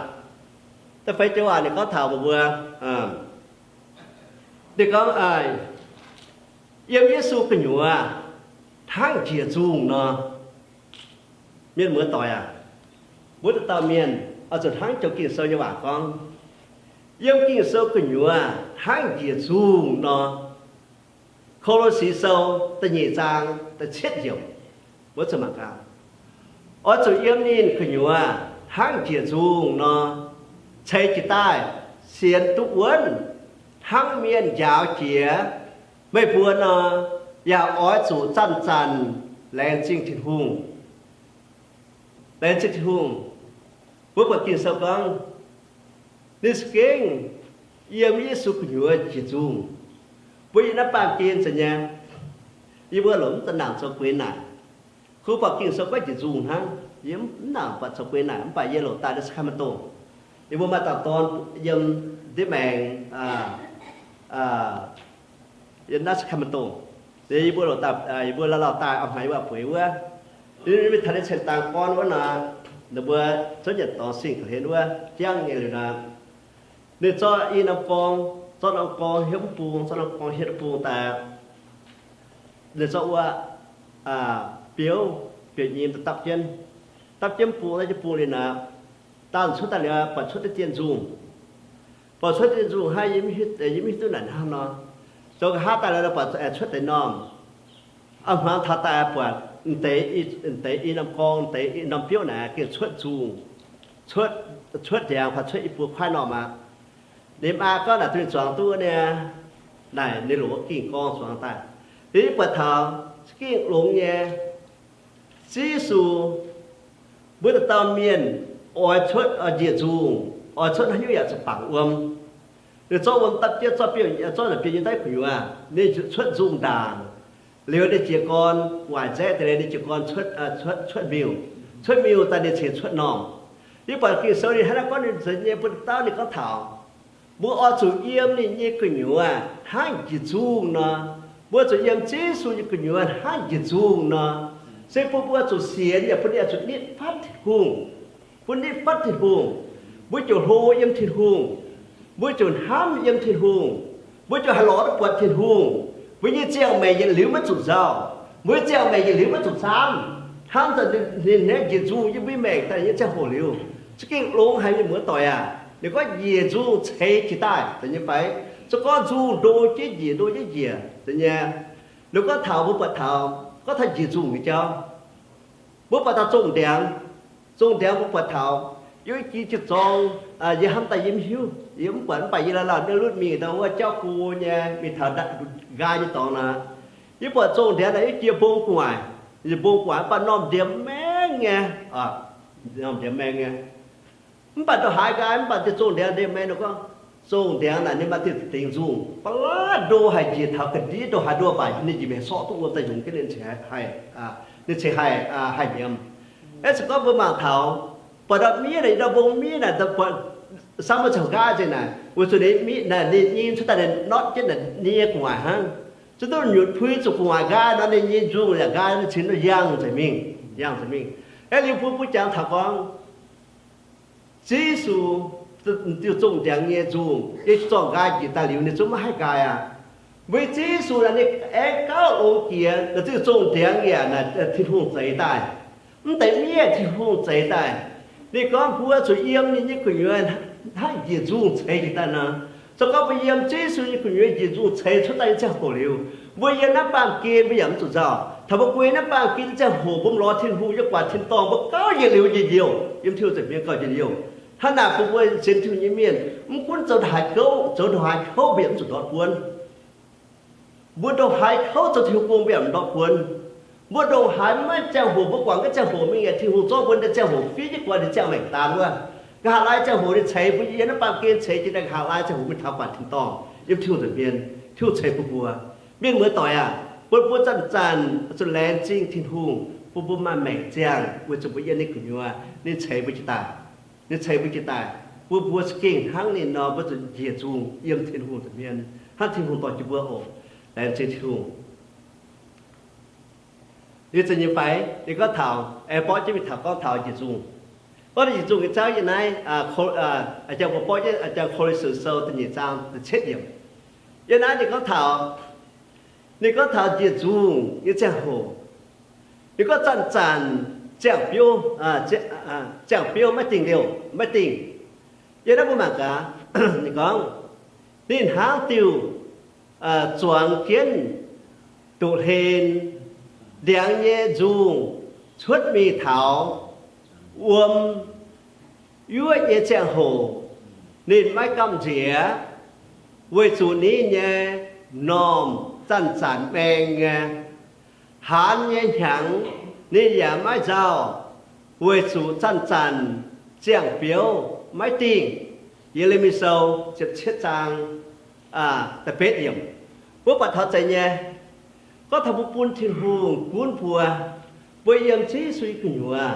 Da'feix joux waac ninh gorngv taux meih mbuo, ninh gorngv, yiem Yesu gu'nyuoz hnangv njiec nzungh nor. Mienh muoz-doic aac, mbuo dauh dauh mienh oix zuqc hnangv joux Ging-Sou nyei waac gorngv, yiem Ging-Sou gu'nyuoz hnangv njiec nzungh nor. Ko^lo^si Sou da'nyeic zaang da'cietv yiemc, wuov zuqc mangc gaax, oix zuqc yiem ninh gu'nyuoz hnangv njiec nzungh nor, ceix jiez daaih sienx duqv wuonv hnangv mienh njaaux jiex meih mbuo nor, yaac oix zuqc zanc-zanc laengz zingh Tin-Hungh. Laengz zingh Tin-Hungh. Mbuo buatc Ging-Sou gorngv, ninh za'gengh yiem Yesu gu'nyuoz njiec nzungh. Mbuo yiem naaiv baamh gen nzengc nyei, yie mbuo longc mv deix nangc zoux gueix naaic. Kungx buatc Ging-Sou gorngv njiec nzungh hnangv, yie mv nangc buatc zoux gueix naaic, mv baac yie longc daaih naaiv Sacramento. Yie mbuo maaih dauh dorn yiem ndiev maengx, yiem naaiv Sacramento. Liuz yie mbuo longc daaih, yie mbuo lauh lauh daaih a'hneiv yie mbuo bueix wuov, ninh mingh taux ninh cien dangx gorn wuov nor, ninh mbuo zouv nyanc dorngx singh ga'hlen wuov jangv nyei liuz nor, ninh zorqv i norm gorng, zorqv norm gorng hietv mv bung, zorqv norm gorng hietv mv bung daaih, ninh zorqv wuov biouv, biouv-nyim daaih dapv jienv, dapv jienv mv bung, dapv jienv mv bung liuz nor, daanh cuotv daaih liuz buatc cuotv deix dieh nzungh. Buatc cuotv deix nzungh hnangv, yie mv hiuv duqv naaic hnangv nor. Zoux nqa'haav daaih liuz buatc cuotv deix normh. A'hmuangx taux daaih buatc m'deix, m'deix i norm gorng, m'deix i norm biouv naaic gengh cuotv nzungh, cuotv ndiangx fai cuotv i buo kuaaiv normh aqv. Ninh maa gorngv naaic duqv ninh zuangx duqv nyei, naaic ninh longc wuov ging gorng zuangx daaih. Liuz yie buatc taux za'gengh longx nyei. Ziouv Yesu mbuo dauh dauh mienh oix cuotv njiec nzungh, oix cuotv haaix nyungc yaac zuqc bangc wuom. Ninh zorqv wuom dapv jienv, zorqv biouv, zorqv naaic biouv nyei daaih gu'nyuoz, ninh cuotv nzungh ndaangc. Liuz ninh jiez gorn waaic nzaeqv daaih, ninh jiez gorn cuotv miuc, cuotv miuc daaih ninh cingx cuotv normh. Yie buatc Ging-Sou ninh hnangv naaiv gorngv ninh nzuonx nyei, mbuo dauh dauh ninh gorngv taux mbuo oix zuqc yiem ninh nyei gu'nyuoz hnangv njiec nzungh nor. Mbuo zuqc yiem Ziouv Yesu nyei gu'nyuoz hnangv njiec nzungh nor. Se bun mbuo zuqc sienx yaac bun ninh oix zuqc nitv fatv Tin-Hungh, bun nitv fatv Tin-Hungh. Mbuo ziouc hlo yiem Tin-Hungh, mbuo ziouc hnamv yiem Tin-Hungh, mbuo ziouc haih lorz duqv buatc Tin-Hungh. Mbuo nyei ziangh maengc yietc liuz maiv zuqc nzauh, mbuo nyei ziangh maengc yietc liuz maiv zuqc zaamv. Hnamv daaih ninh, ninh njiec nzungh yiem mbuo maengc daaih nyei ziangh hoc liuz, za'gengh longx haic, mienh muoz-doic aac. Ninh gorngv njiec nzungh ceix jiez daaih deix nyei fai? Se gorngv nzungh ndo jienv njiec, ndo jienv njiec deix nyei. Ninh gorngv taux, mbuo buatc taux, gorngv taux njiec nzungh nyei jauv, mbuo buatc taux zongh ndiangx. Zongh ndiangx mbuo buatc taux, yiem jiex zorng, yie hnamv daaih yie mv hiuv, yie mv buatc, mv baac yie lauh lauh ndiev lutv mingh daaih wuov jauv go nyei, mingh taux nqaai nyei dorngx nor, yie buatc zongh ndiangx naaic yiem jiex mbong gu'nguaaic, mbong gu'nguaaic mv baac normh ndiemx maengh nyei, normh ndiemx maengh nyei. Mv baac ndongc haaix nqaai, mv baac diuh zongh ndiangx ndiemx maengh nor gorngv, zongh ndiangx naaic ninh maaih diuh dingc nzungh, ba'laqv ndo haic njiec taux ga'ndiev ndongh haaix ndo baac ninh njiec mingh sorqv duqv wuom daaih yungz jienv ninh cingx haih, ninh cingx haih, haih nyiemz. Aeqv, se gorngv mbuo mangc taux, buatc ndau miev naaic, ndau mbong miev naaic, samv maiv caux nqaai nzengc naaic, weic zuqc ninh miev naaic ninh nyim cuotv daaih naaic notv jienv naaic nie gu'nguaaic hnangv. Zuqc duqv nyutc puix zuqc gu'nguaaic nqaai nor, ninh nyim nzungh yaac nqaai ninh cingx yangh nzengc mingh, yangh nzengc mingh. Aeqv, liuz mbuo, mbuo jangx taux gorngv Ziouv Yesu diuh zongh ndiangx nyei nzungh, yie zorqv nqaai njiec daaih liuz, ninh zungv maiv haih nqaai aqv. Weic Ziouv Yesu naaic ninh aengx gauh longx jiex, naaic diuh zongh ndiangx yaac naaic Tin-Hungh zeix daaih. Mv deix miev Tin-Hungh zeix daaih. Ninh gorngv mbuo zuqc yiem ninh nyei gu'nyuoz hnangv njiec nzungh ceix jiez daaih nor. Se gorngv mbuo yiem Ziouv Yesu nyei gu'nyuoz njiec nzungh ceix cuotv daaih nyei ziangh hoc liuz, mbuo yiem naaiv baamh gen mbuo yaac mv zuqc nzauh. Taux mbuo guei naaiv baamh gen nyei ziangh hoc, mbuo lorz Tin-Hungh nyei guaax tin-dorngh, mbuo gauh yietc liuz njiec liouh yiem Tin-Hungh nza'hmien, gauh yietc liouh. Hnangv naaic bun mbuo sienx Tin-Hungh nyei mienh, mv gunv zoux haaix kouv, zoux ndongc haaix kouv, mbuo yaac mv zuqc ndortv buonv. Mbuo ndongc haaix kouv zoux Tin-Hungh gong, mbuo yaac mv ndortv buonv. Mbuo ndongc haaix maiv ziangh hoc, mbuo guangc gaav ziangh hoc mingh, Tin-Hungh zorqv mbuo nyei ziangh hoc fiev jienv guaax ninh ziangh maengc daan wuov. Nqa'haav laai ziangh hoc ninh ceix mbuo, yiem naaiv baamh gen ceix jiez daaih, nqa'haav laai ziangh hoc mingh taux guaax tin-dorngh yiem Tin-Hungh nza'hmien, Tin-Hungh ceix bun mbuo. Mienh muoz-doic aac, bun mbuo zanc-zanc zuqc laengz zingh Tin-Hungh bun mbuo maaih maengc ziangh, weic zuqc mbuo yiem ninh gu'nyuoz, ninh ceix mbuo jiez daaih. Ninh ceix mbuo jiez daaih, bun mbuo za'gengh hnangv ninh nor, mbuo zuqc njiec nzungh yiem Tin-Hungh nza'hmien, hnangv Tin-Hungh dorh jienv mbuo oc. Laengz zingh Tin-Hungh. Liuz zanc nyei fai, ninh gorngv taux, aengx borqv jienv mingh taux gorngv taux njiec nzungh. Gorngv njiec nzungh nyei jauv yiem naaiv, aa, jangx mbuo borqv jienv, aa, jangx Ko^lin^to Sou da'nyeic zaang da'cietv yiemc. Yiem naaiv ninh gorngv taux, ninh gorngv taux njiec nzungh nyei ziangh hoc. Ninh gorngv zanc-zanc ziangh biouv, ziangh biouv maiv dingh liouh, maiv dingh. Yiem naaiv mbuo mangc gaax, Ninh gorngv, ninh hnangv diuh zuangx jienv nduqc hlen, ndiangx nyei nzungh cuotv mingh taux wuom yuoqv nyei ziangh hoc, ninh maiv gamh nziex, weic zuqc ninh nyei m'normh zanc-zanc maeng nyei. Haanz nyei hnyangx ninh yaac maiv nzauh, weic zuqc zanc-zanc ziangh biouv maiv dingh. Ye^le^mi Sou ziepc cietv zaang da'betv yiemc. Mbuo buatc taux zeiz nyei, gorngv taux mbuo bun Tin-Hungh gunv mbuo, mbuo yiem Yesu nyei gu'nyuoz,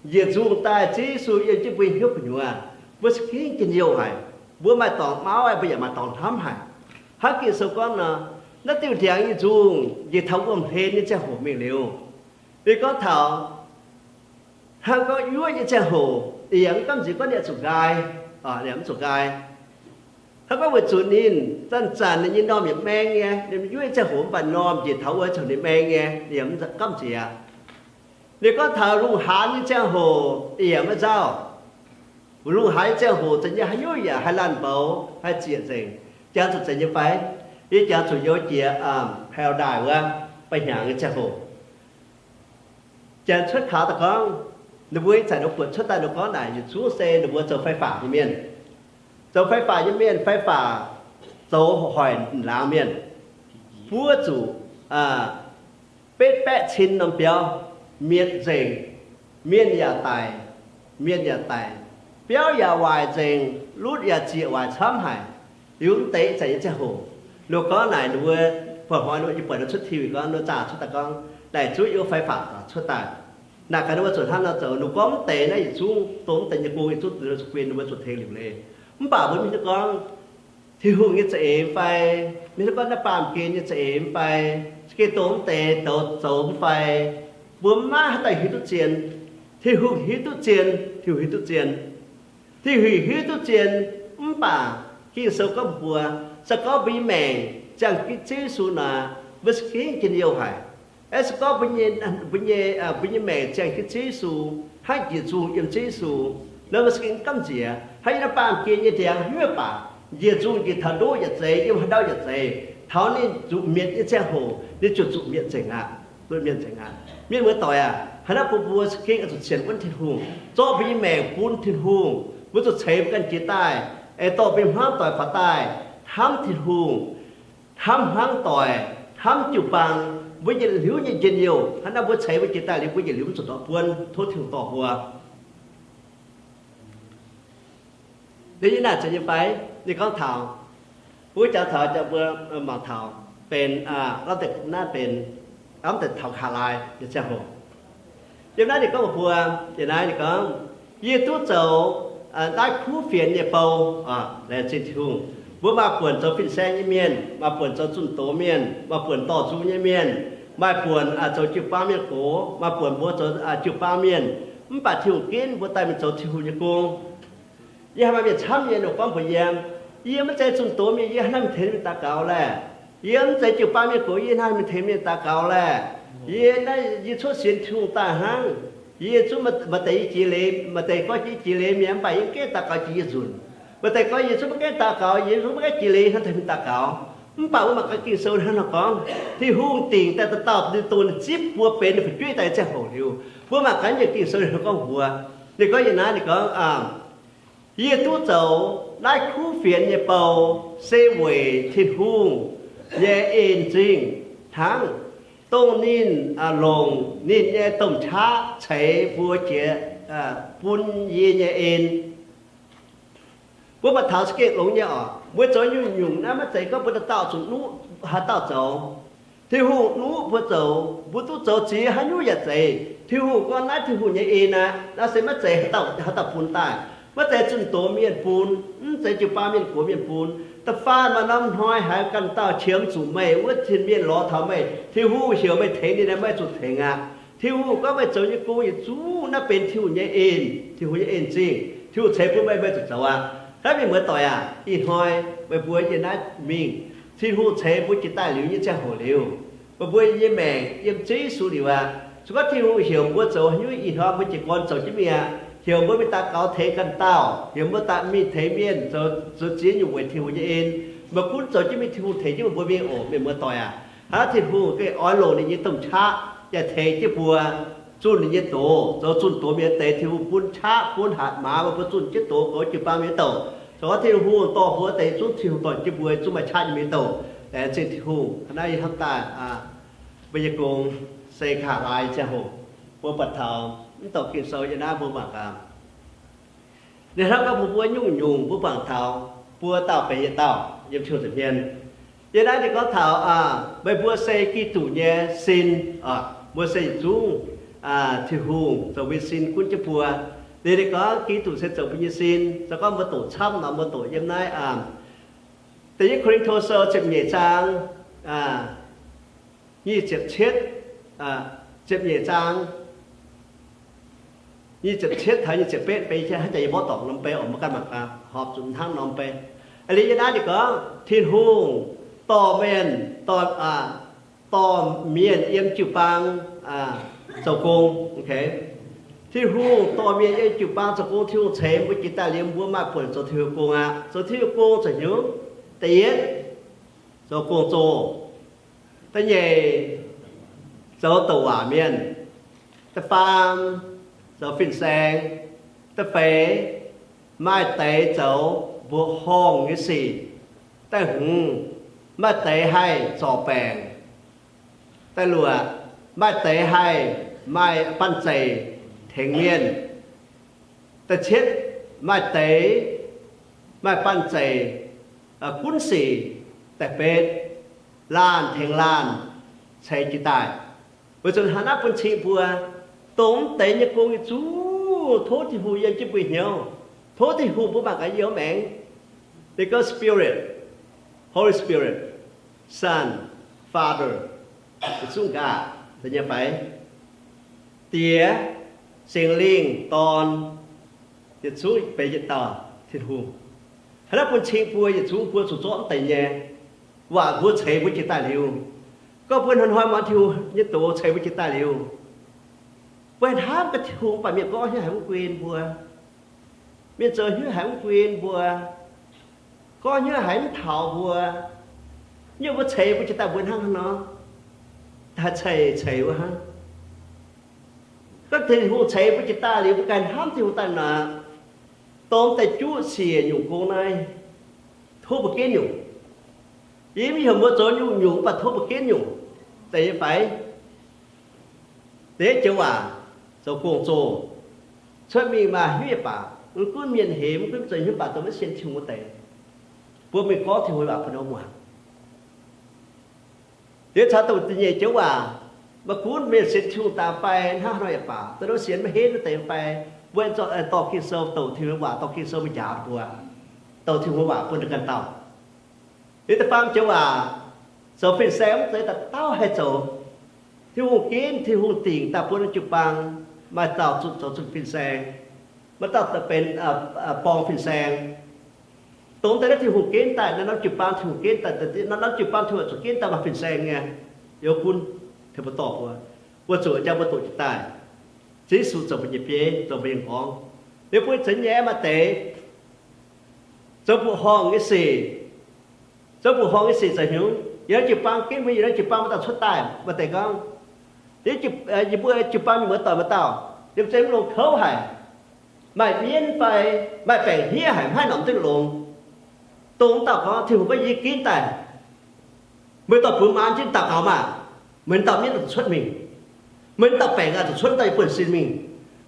njiec nzungh daaih Yesu yiem jienv mbuo nyei hnyouv gu'nyuoz, mbuo za'gengh njien-youh haic. Mbuo maaih dorngx mauv, mbuo yaac maaih dorngx hnamv haic. Hnangv Ging-Sou gorngv nor, naaiv diuh ndiangx nyei nzungh njiec taux wuom-hlen nyei ziangh hoc mingh liuz, ninh gorngv taux hnangv gorngv yuoqv nyei ziangh hoc, yaac mv gamh nziex gorngv ninh zuqc nqaai, mv zuqc nqaai. Hnangv gorngv weic zuqc ninh zanc-zanc ninh nyei m'normh yaac maeng nyei, ninh yuoqv nyei ziangh hoc mv baac m'normh njiec taux wuom ziangh hoc ninh maeng nyei, ninh yaac mv gamh nziex. Ninh gorngv taux lungh haanz nyei ziangh hoc yaac maiv nzauh. Lungh haanz nyei ziangh hoc zanc nyei haaix nyungc yaac haih laanh mboux, haih zieqc nzengc. Jangx zuqc zeiz nyei fai? Yie jangx zuqc youz jiex paradise wuov, ba'hnyangx nyei ziangh hoc. Janx cuotv kaux daaih gorngv, ninh mbuo ih zanc ninh buatc cuotv daaih ninh gorngv naaic yietc zungv se ninh mbuo zoux faix-fax nyei mienh. Zoux faix-fax nyei mienh, faix-fax zoux hoic laangz mienh, buov zuqc betv baeqv cin norm biauv, mietc nzengc, mienh yaac daic, mienh yaac daic, biauv yaac waaic nzengc, lutv yaac zieqc waaic camv haic. Liuz mv deix ih zanc nyei ziangh hoc, ninh gorngv naaic ninh mbuo, buatc hnoi ninh mbuo, yie buatc ninh cuotv T V gorngv, ninh zaah cuotv daaih gorngv, naaic zungv yiem faix-fax cuotv daaih. Naaic gaax ninh mbuo zuqc hnangv nor zoux, ninh gorngv mv deix naaiv yietc zungv dongh mv deix nyei gong yietc zungv zuqc guin ninh mbuo zuqc tengx liuc leiz. Mv baac mbuo mv hiuv duqv gorngv Tin-Hungh nyei za'eix fai, mv hiuv duqv gorngv naaiv baamh gen nyei za'eix fai, za'gengh dongh mv deix zoux mv fai, mbuo maiv haaix dauh hiuv duqv zien. Tin-Hungh hiuv duqv zien, Tin-Hungh hiuv duqv zien. Tin-Hungh hiuv duqv zien, mv baac Ging-Sou gorngv mbuox, se gorngv mbuo nyei maengc ziangh jienv Ziouv Yesu nor, mbuo za'gengh njien-youh haic. Aeqv, se gorngv mbuo nyei, mbuo nyei, mbuo nyei maengc ziangh jienv Ziouv Yesu, hnangv njiec nzungh yiem Ziouv Yesu, nor mbuo za'gengh mv gamh nziex. Hnangv yie naaiv baamh gen nyei ndiangx, mv baac njiec nzungh njiec taux ndoqv yaac zeiz, yiem haaix ndau yaac zeiz, taux ninh zuqc mietc nyei ziangh hoc ninh ziouc zuqc mietc nzengc aqv. Zuqc mietc nzengc aqv. Mienh muoz-doic aac, hnangv naaiv bun mbuo za'gengh oix zuqc cien wuonv Tin-Hungh, zorqv mbuo nyei maengc bun Tin-Hungh, mbuo zuqc ceix mbuo ganh jiex daaih, aengx dorh mbuo nyei hmuangv doic faaux daaih hnamv Tin-Hungh, hnamv hmuangv doic, hnamv jiu-baang. Mbuo yietc liuz nyei njien-youh hnangv naaiv, mbuo ceix mbuo jiex daaih liuz, mbuo yietc liuz mv zuqc dorh buonv, tov Tin-Hungh dorh mbuo. Liuz yie naaic zeiz nyei fai? Ninh gorngv taux, mbuo jangx taux, jangx mbuo mangc taux benx, naaiv deix naaiv benx, naaiv deix taux Kaalai nyei ziangh hoc. Yiem naaiv ninh gorngv mbuox mbuo, yiem naaiv ninh gorngv, yie duqv zoux naaiv kuv fienx nyei bou, laengz zingh Tin-Hungh. Mbuo maaih buonc zoux fin-saeng nyei mienh, maaih buonc zoux zunh doz mienh, maaih buonc dorh nzung nyei mienh, maaih buonc zoux jiu-baang mienh gox, maaih buonc mbuo zoux jiu-baang mienh. Mv baac Tin-Hungh ginv mbuo daaih mingh zoux Tin-Hungh nyei gong. Yie haiz maaih mienh camv nyei ninh gorngv mbuox yie, yie maiv zeiz zunh doz mienh, yie hnangv haaix mingh tengx mienh daux gaux laeh? Yie mv zeiz jiu-baang mienh gox, yie hnangv haaix mingh tengx mienh daux gaux laeh? Yie naaiv yie cuotv sienx Tin-Hungh daaih hnangv. Yie zungv maaih deix yie jiex leiz, maaih deix gorngv yie jiex leiz mienh, mv baac yie mv gaengh daux gaux jiex yie nzunc. Maaih deix gorngv yie zungv maiv gaengh daux gaux, yie zungv maiv gaengh jiex leiz, hnangv haaix mingh daux gaux? Mv baac mbuo mangc gaax Ging-Sou hnangv nor gorngv, Tin-Hungh dingc daaih dauh dauh ninh dongh ninh zipv mbuo benx ninh fu'jueiv daaih nyei ziangh hoc liuz, mbuo mangc gaax yiem Ging-Sou ninh hnangv gorngv mbuox. Ninh gorngv yiem naaiv, ninh gorngv, yie duqv zoux naaiv kuv fienx nyei bou, se weic Tin-Hungh nyei en zingh hnangv, dongh ninh longc ninh nyei domh qaqv ceix mbuo jiex, bun yie nyei en. Mbuo buatc taux za'gengh longx nyei oc. Mbuo zoux nyungc-nyungc naaiv maiv zeiz gorngv mbuo dauh dauh zuqc nuqv haaix dauh zoux. Tin-Hungh nuqv mbuo zoux, mbuo duqv zoux ziex haaix nyungc yaac zeiz. Tin-Hungh gorngv naaiv Tin-Hungh nyei en aqv. Naaiv se maiv zeiz haaix dauh, haaix dauh bun daaih. Maiv zeiz zunh doz mienh bun, mv zeiz jiu-baang mienh gox mienh bun. Da'faanh maaih norm hnoi haiz ganh dauh qiemx zuqc meih wuov cin mienh lorz taux meih, Tin-Hungh heuc meih tengx ninh, meih zuqc tengx aqv. Tin-Hungh gorngv meih zoux nyei gong yietc zungv naaiv benx Tin-Hungh nyei en, Tin-Hungh nyei en zingh. Tin-Hungh ceix bun meih, meih zuqc zoux aqv. Hnangv mienh muoz-doic aac, ih hnoi meih mbuo yiem naaiv mingh, Tin-Hungh ceix mbuo jiex daaih liuz nyei ziangh hoc liuz, meih mbuo nyei maengc yiem Ziouv Yesu liuz aqv. Se gorngv Tin-Hungh heuc mbuo zoux haaix nyungc, ih hnoi mbuo jiez gorn zoux jienv mingh aqv. Heuc mbuo mingh daux gaux tengx ganh dauh, heuc mbuo daaih mingh tengx mienh zoux, zoux ziex nyungc weic Tin-Hungh nyei en. Maiv gunv zoux jienv mingh, Tin-Hungh tengx jienv mbuo mingh oc, mienh muoz-doic aac. Hnangv Tin-Hungh gengh oix longc ninh nyei domh qaqv yaac tengx jienv mbuo zunh ninh nyei doz, zoux zunh doz mienh deix. Tin-Hungh bun qaqv bun hatc maaz mbuo zunh jienv doz goux jiu-baang mienh nyei douc. Zoux gorngv Tin-Hungh dorh mbuo deix zungv, Tin-Hungh dorh jienv mbuo zungv maaih qaqv nyei mienh nyei douc. Laengz zingh Tin-Hungh. Hnangv naaiv yie hnamv daaih mbuo nyei gong se nqa'haav laaix ziangh hoc mbuo buatc taux mv douc Ging-Sou yiem naaiv mbuo mangc gaax. Ninh hnamv gorngv mbuo, mbuo nyungc-nyungc mbuo mangc taux buo dauh benx yietc dauh yiem Tin-Hungh nza'hmien. Yiem naaiv ninh gorngv taux meih mbuo se Giduc nyei sin. Mbuo se yietc zungv Tin-Hungh zoux mbuo nyei sin gunv jienv mbuo. Liuz ninh gorngv Giduc se zoux mbuo nyei sin. Se gorngv mbuo doqc camv nor, mbuo doqc yiem naaiv Da'yietv Ko^lin^to Sou ziepc nyeic zaang nyic ziepc cietv, ziepc nyeic zaang nyic ziepc cietv taux nyic ziepc betv, benx hnangv jaax yie mborqv dorngc norm bei oc, mbuo ganh mangc gaax, horpc zuqc hnangv norm bei. Liuz yiem naaiv ninh gorngv Tin-Hungh dorh mienh, dorh, dorh mienh yiem jiu-baang zoux gong. Tin-Hungh dorh mienh yiem jiu-baang zoux gong. Tin-Hungh ceix mbuo jiex daaih liuz, mbuo maaih buonc zoux Tin-Hungh gong aqv. Zoux Tin-Hungh gong zoux hnyouv. Da'yietv, zoux gong-zoh. Da'nyeic, zoux douc waac mienh. Da'faam, zoux fin-saeng. Da'feix, maaih deix zoux mbuoqc horngh nyei sic. Da'hmz, maaih deix haih zorc baengc. Da'luoqc, maaih deix haih maaih banh zeic tengx mienh. Da'cietv, maaih deix maaih banh zeic gunv sic. Da'betv, laanh tengx laanh ceix jiez daaih. Weic zuqc hnangv naaiv bun cing mbuo, dongh mv deix nyei gong yietc zungv tov Tin-Hungh yiem jienv mbuo hnyouv. Tov Tin-Hungh, mbuo mangc gaax yiem maengx, ninh gorngv Spirit, Holy Spirit, Son, Father, yietc zungv nqa'haav nyei fai? Diex, Singx Lingh, Dorn, yietc zungv benx yietc dauh Tin-Hungh. Hnangv naaiv bun cing mbuo yietc zungv mbuo zuqc zorqv mv deix nyei waac mbuo ceix mbuo jiex daaih liuz. Gorngv mbuo hnoi-hnoi muangx Tin-Hungh nyei doz ceix mbuo jiex daaih liuz, mbuo hnamv gaax Tin-Hungh, mv baac mienh gorngv hnyouv haic mv guen mbuo. Mienh zoux hnyouv haic mv guen mbuo, gorngv hnyouv haic mv taux mbuo. Nyungc mbuo ceix mbuo jiex daaih mbuo hnangv haaix nor, haih ceix ceix wuov hnangv. Gorngv Tin-Hungh ceix mbuo jiex daaih liuz, mbuo ganh hnamv Tin-Hungh daaih naaic, dongh deix juqv siec nyungc gong naaiv, tov mbuo genv nyungc. Yie mv heuc mbuo zoux nyungc-nyungc, mv baac tov mbuo genv nyungc. Zeiz nyei fai? Deix joux waac zoux gong-zoh, cuotv mingh maaih hnyouv yaac baac, mv gunv mienh hemx, mv gunv zoux hnyouv baac, dongh maiv sienx Tin-Hungh wuov deix, mbuo mingh gorngv Tin-Hungh waac bun ninh mbuo muangx. Liuz caux dongh da'nyeic joux waac, maiv gunv mienh sienx Tin-Hungh daaih fai hnangv haaix nor yaac baac, dongh sienx maiv henv wuov deix fai, mbuo aengx zorqv, aengx dorh Ging-Sou, douc Tin-Hungh waac, dorh Ging-Sou mbuo njaaux mbuo, douc Tin-Hungh waac bun ninh ganh dauh. Liuz da'faam joux waac, zoux fin-saeng mv zeiz dauh dauh haih zoux. Tin-Hungh ginv, Tin-Hungh dingc daaih bun jiu-baang, maaih dauh zunh, zoux zunh fin-saeng, maaih dauh benx borng fin-saeng. Dongh deix naaiv Tin-Hungh ginv daaih, naaiv norm jiu-baang Tin-Hungh ginv daaih, naaiv norm jiu-baang Tin-Hungh zuqc ginv daaih maaih fin-saeng nyei. Yiem gunv tengx mbuo dorh mbuo, mbuo zuqc jangx mbuo doqc jiex daaih. Ziouv Yesu zoux mbuo nyei bieiv, zoux mbuo nyei m'nqorngv. Liuz bun ceix nyei maaih deix zoux mbuoqc horngh nyei sic, zoux mbuoqc horngh nyei sic zoux hnyouv. Yiem jiu-baang ginv mbuo, yiem jiu-baang maaih dauh cuotv daaih, maaih deix gorngv, yie mbuo jiu-baang mienh muoz-doic maaih dauh liemh zeih mv longx kouv haic, maaih mienv fai maaih baengc hniev haic, mv haih norm zingh longx. Dongh wuov dauh gorngv, Tin-Hungh gorngv, yie ginv daaih, meih dorh bun maan jienv daux gaux maah! Meih dauh mienv zuqc cuotv mingh. Meih dauh baengc oix zuqc cuotv dauh nyei buonv-sin mingh.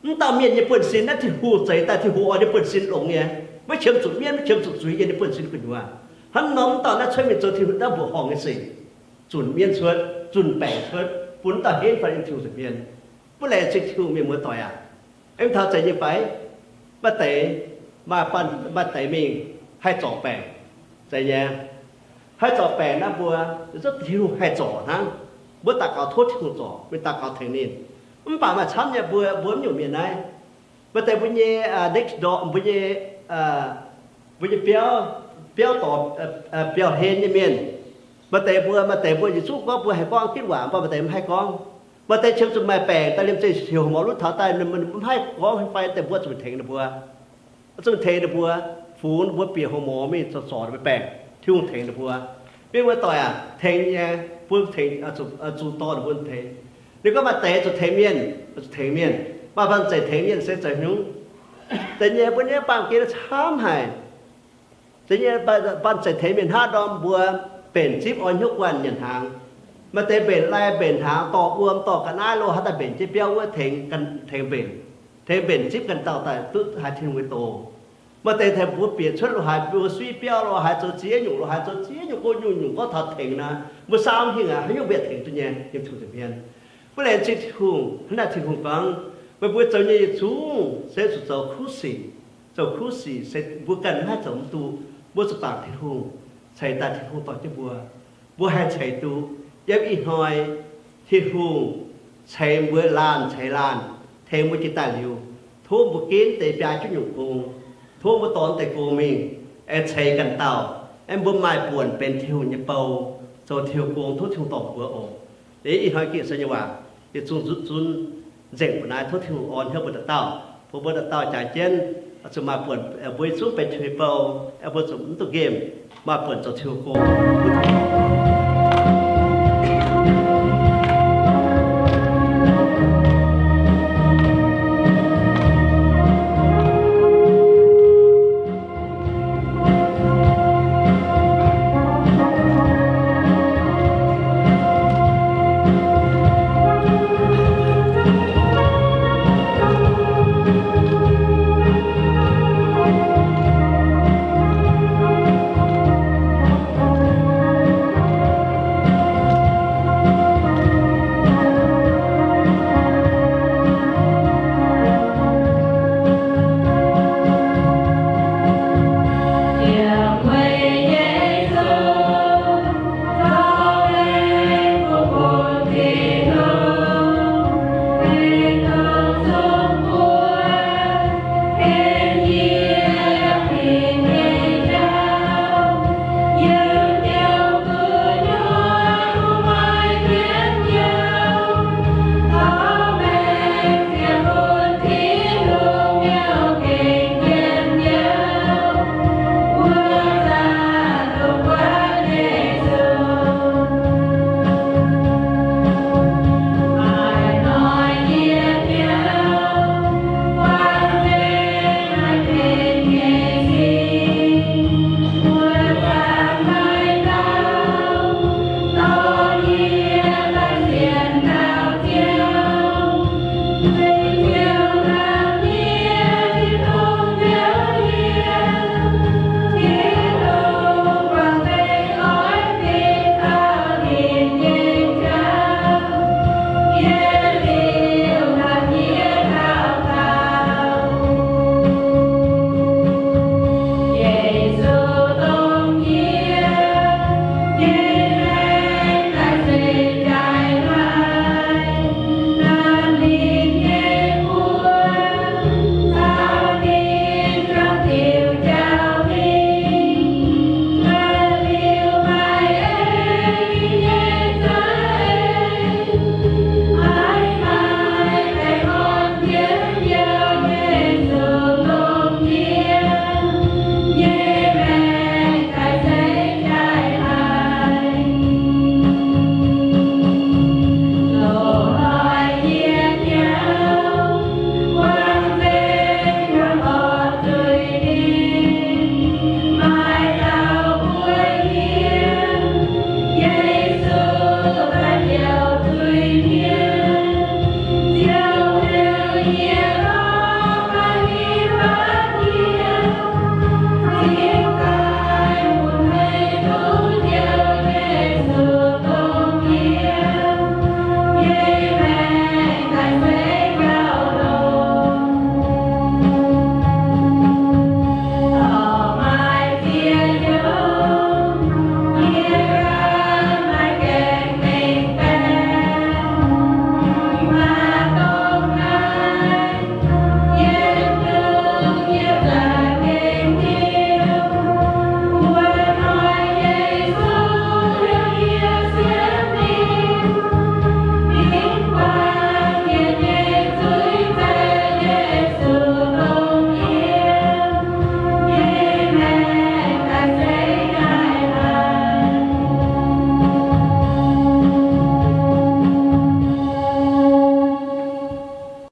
Mv dauh mienh nyei buonv-sin naaiv Tin-Hungh zeix daaih, Tin-Hungh oix nyei buonv-sin longx nyei. Maiv qiemx zuqc mienv, maiv qiemx zuqc zuiz nyei, nyei buonv-sin gu'nyuoz. Hnangv nor mv dauh naaiv cuotv mingh zoux Tin-Hungh naaiv mbuoqc horngh nyei sic, zunc mienv cuotv, zunc baengc cuotv, bun mv dauh henv fai yiem Tin-Hungh nza'hmien. Mv laengz zingh Tin-Hungh, mienh muoz-doic aac. Mv taux zeiz nyei fai? Maaih deix, maaih deix mingh haih zorc baengc. Zeiz nyei. Haih zorc baengc naaiv mbuo zuqc Tin-Hungh haih zorc hnangv. Mbuo daux gaux tov Tin-Hungh zorc, mingh daux gaux tengx ninh. Mv baac maaih camv nyei mbuo, mbuo mv nyungc mienh naaiv, maaih deix mbuo nyei next door, mbuo nyei, mbuo nyei biauv, biauv dorngx, biauv-hlen nyei mienh. Maaih deix mbuo, maaih deix mbuo yietc zungv gorngv mbuo haih gorngv ginv waac, mv baac maaih deix mv haih gorngv. Maaih deix qiemx zuqc maaih baengc daaih liemh zeih heuc horc morz lutv taux daaih, maiv haih gorngv fai deix mbuo zuqc tengx ninh mbuo. Zuqc tengx ninh mbuo, fungx ninh mbuo bieqc horc morz mingh zorc zorc ninh mbuo baengc, Tin-Hungh tengx ninh mbuo. Mienh muoz-doic aac, tengx nyei, mbuo tengx, zuqc dorh ninh mbuo tengx. Ninh gorngv maaih deix zuqc tengx mienh, zuqc tengx mienh. Maaih banh zeic tengx mienh se zoux haaix nyungc? Deix nyei mbuo nyei baamh gen camv haic. Deix nyei banh zeic tengx mienh hnangv ndorm mbuo mbenc zipv orn hnyouv guanh nyanc hnaangx. Maaih deix mbenc lai mbenc hnaangx, dorh wuom dorh ga'naaiv lo haaix daaih mbenc jienv biauv wuov tengx mbenc, tengx mbenc zipv ganh dauh daaih duqv haiz Tin-Hungh nyei doz. Maaih deix tengx mbuo bieqc cuotv lo haaix, mbuo suiv biauv lo haaix, zoux ziex nyungc lo haaix, zoux ziex nyungc go nyungc nyungc gorngv taux tengx naaiv, mbuo saamv hingh aqv, haaix nyungc mbuo yaac tengx duqv nyei, yiem Tin-Hungh nza'hmien. Mbuo laengz zingh Tin-Hungh hnangv naaic Tin-Hungh gorngv, meih mbuo zoux nyei yietc zungv se zuqc zoux kuv sic. Zoux kuv sic se mbuo ganh maiv haih zoux mv duqv. Mbuo zuqc bangc Tin-Hungh, ceix daaih Tin-Hungh dorh jienv mbuo, mbuo haih ceix duqv. Yiem ih hnoi Tin-Hungh ceix mbuo laanh ceix laanh, tengx mbuo jiex daaih liuz, tov mbuo ginv deix biaa jienv nyungc gong, tov mbuo dorh deix gong mingh, aengx ceix ganh dauh, aengx mbuo maaih buonc benx Tin-Hungh nyei bou, zoux Tin-Hungh gong, tov Tin-Hungh dorh mbuo oc. Ih hnoi gengh se nyei waac, yietc zungv zunv nzengc mbuo naaiv, tov Tin-Hungh orn hnyouv mbuo dauh dauh, bun mbuo dauh dauh jaaix jienv zuqc maaih buonc, mbuo yietc zungv benx Tin-Hungh nyei bou, mbuo zuqc mv duqv nqemh, maaih buonc zoux Tin-Hungh gong.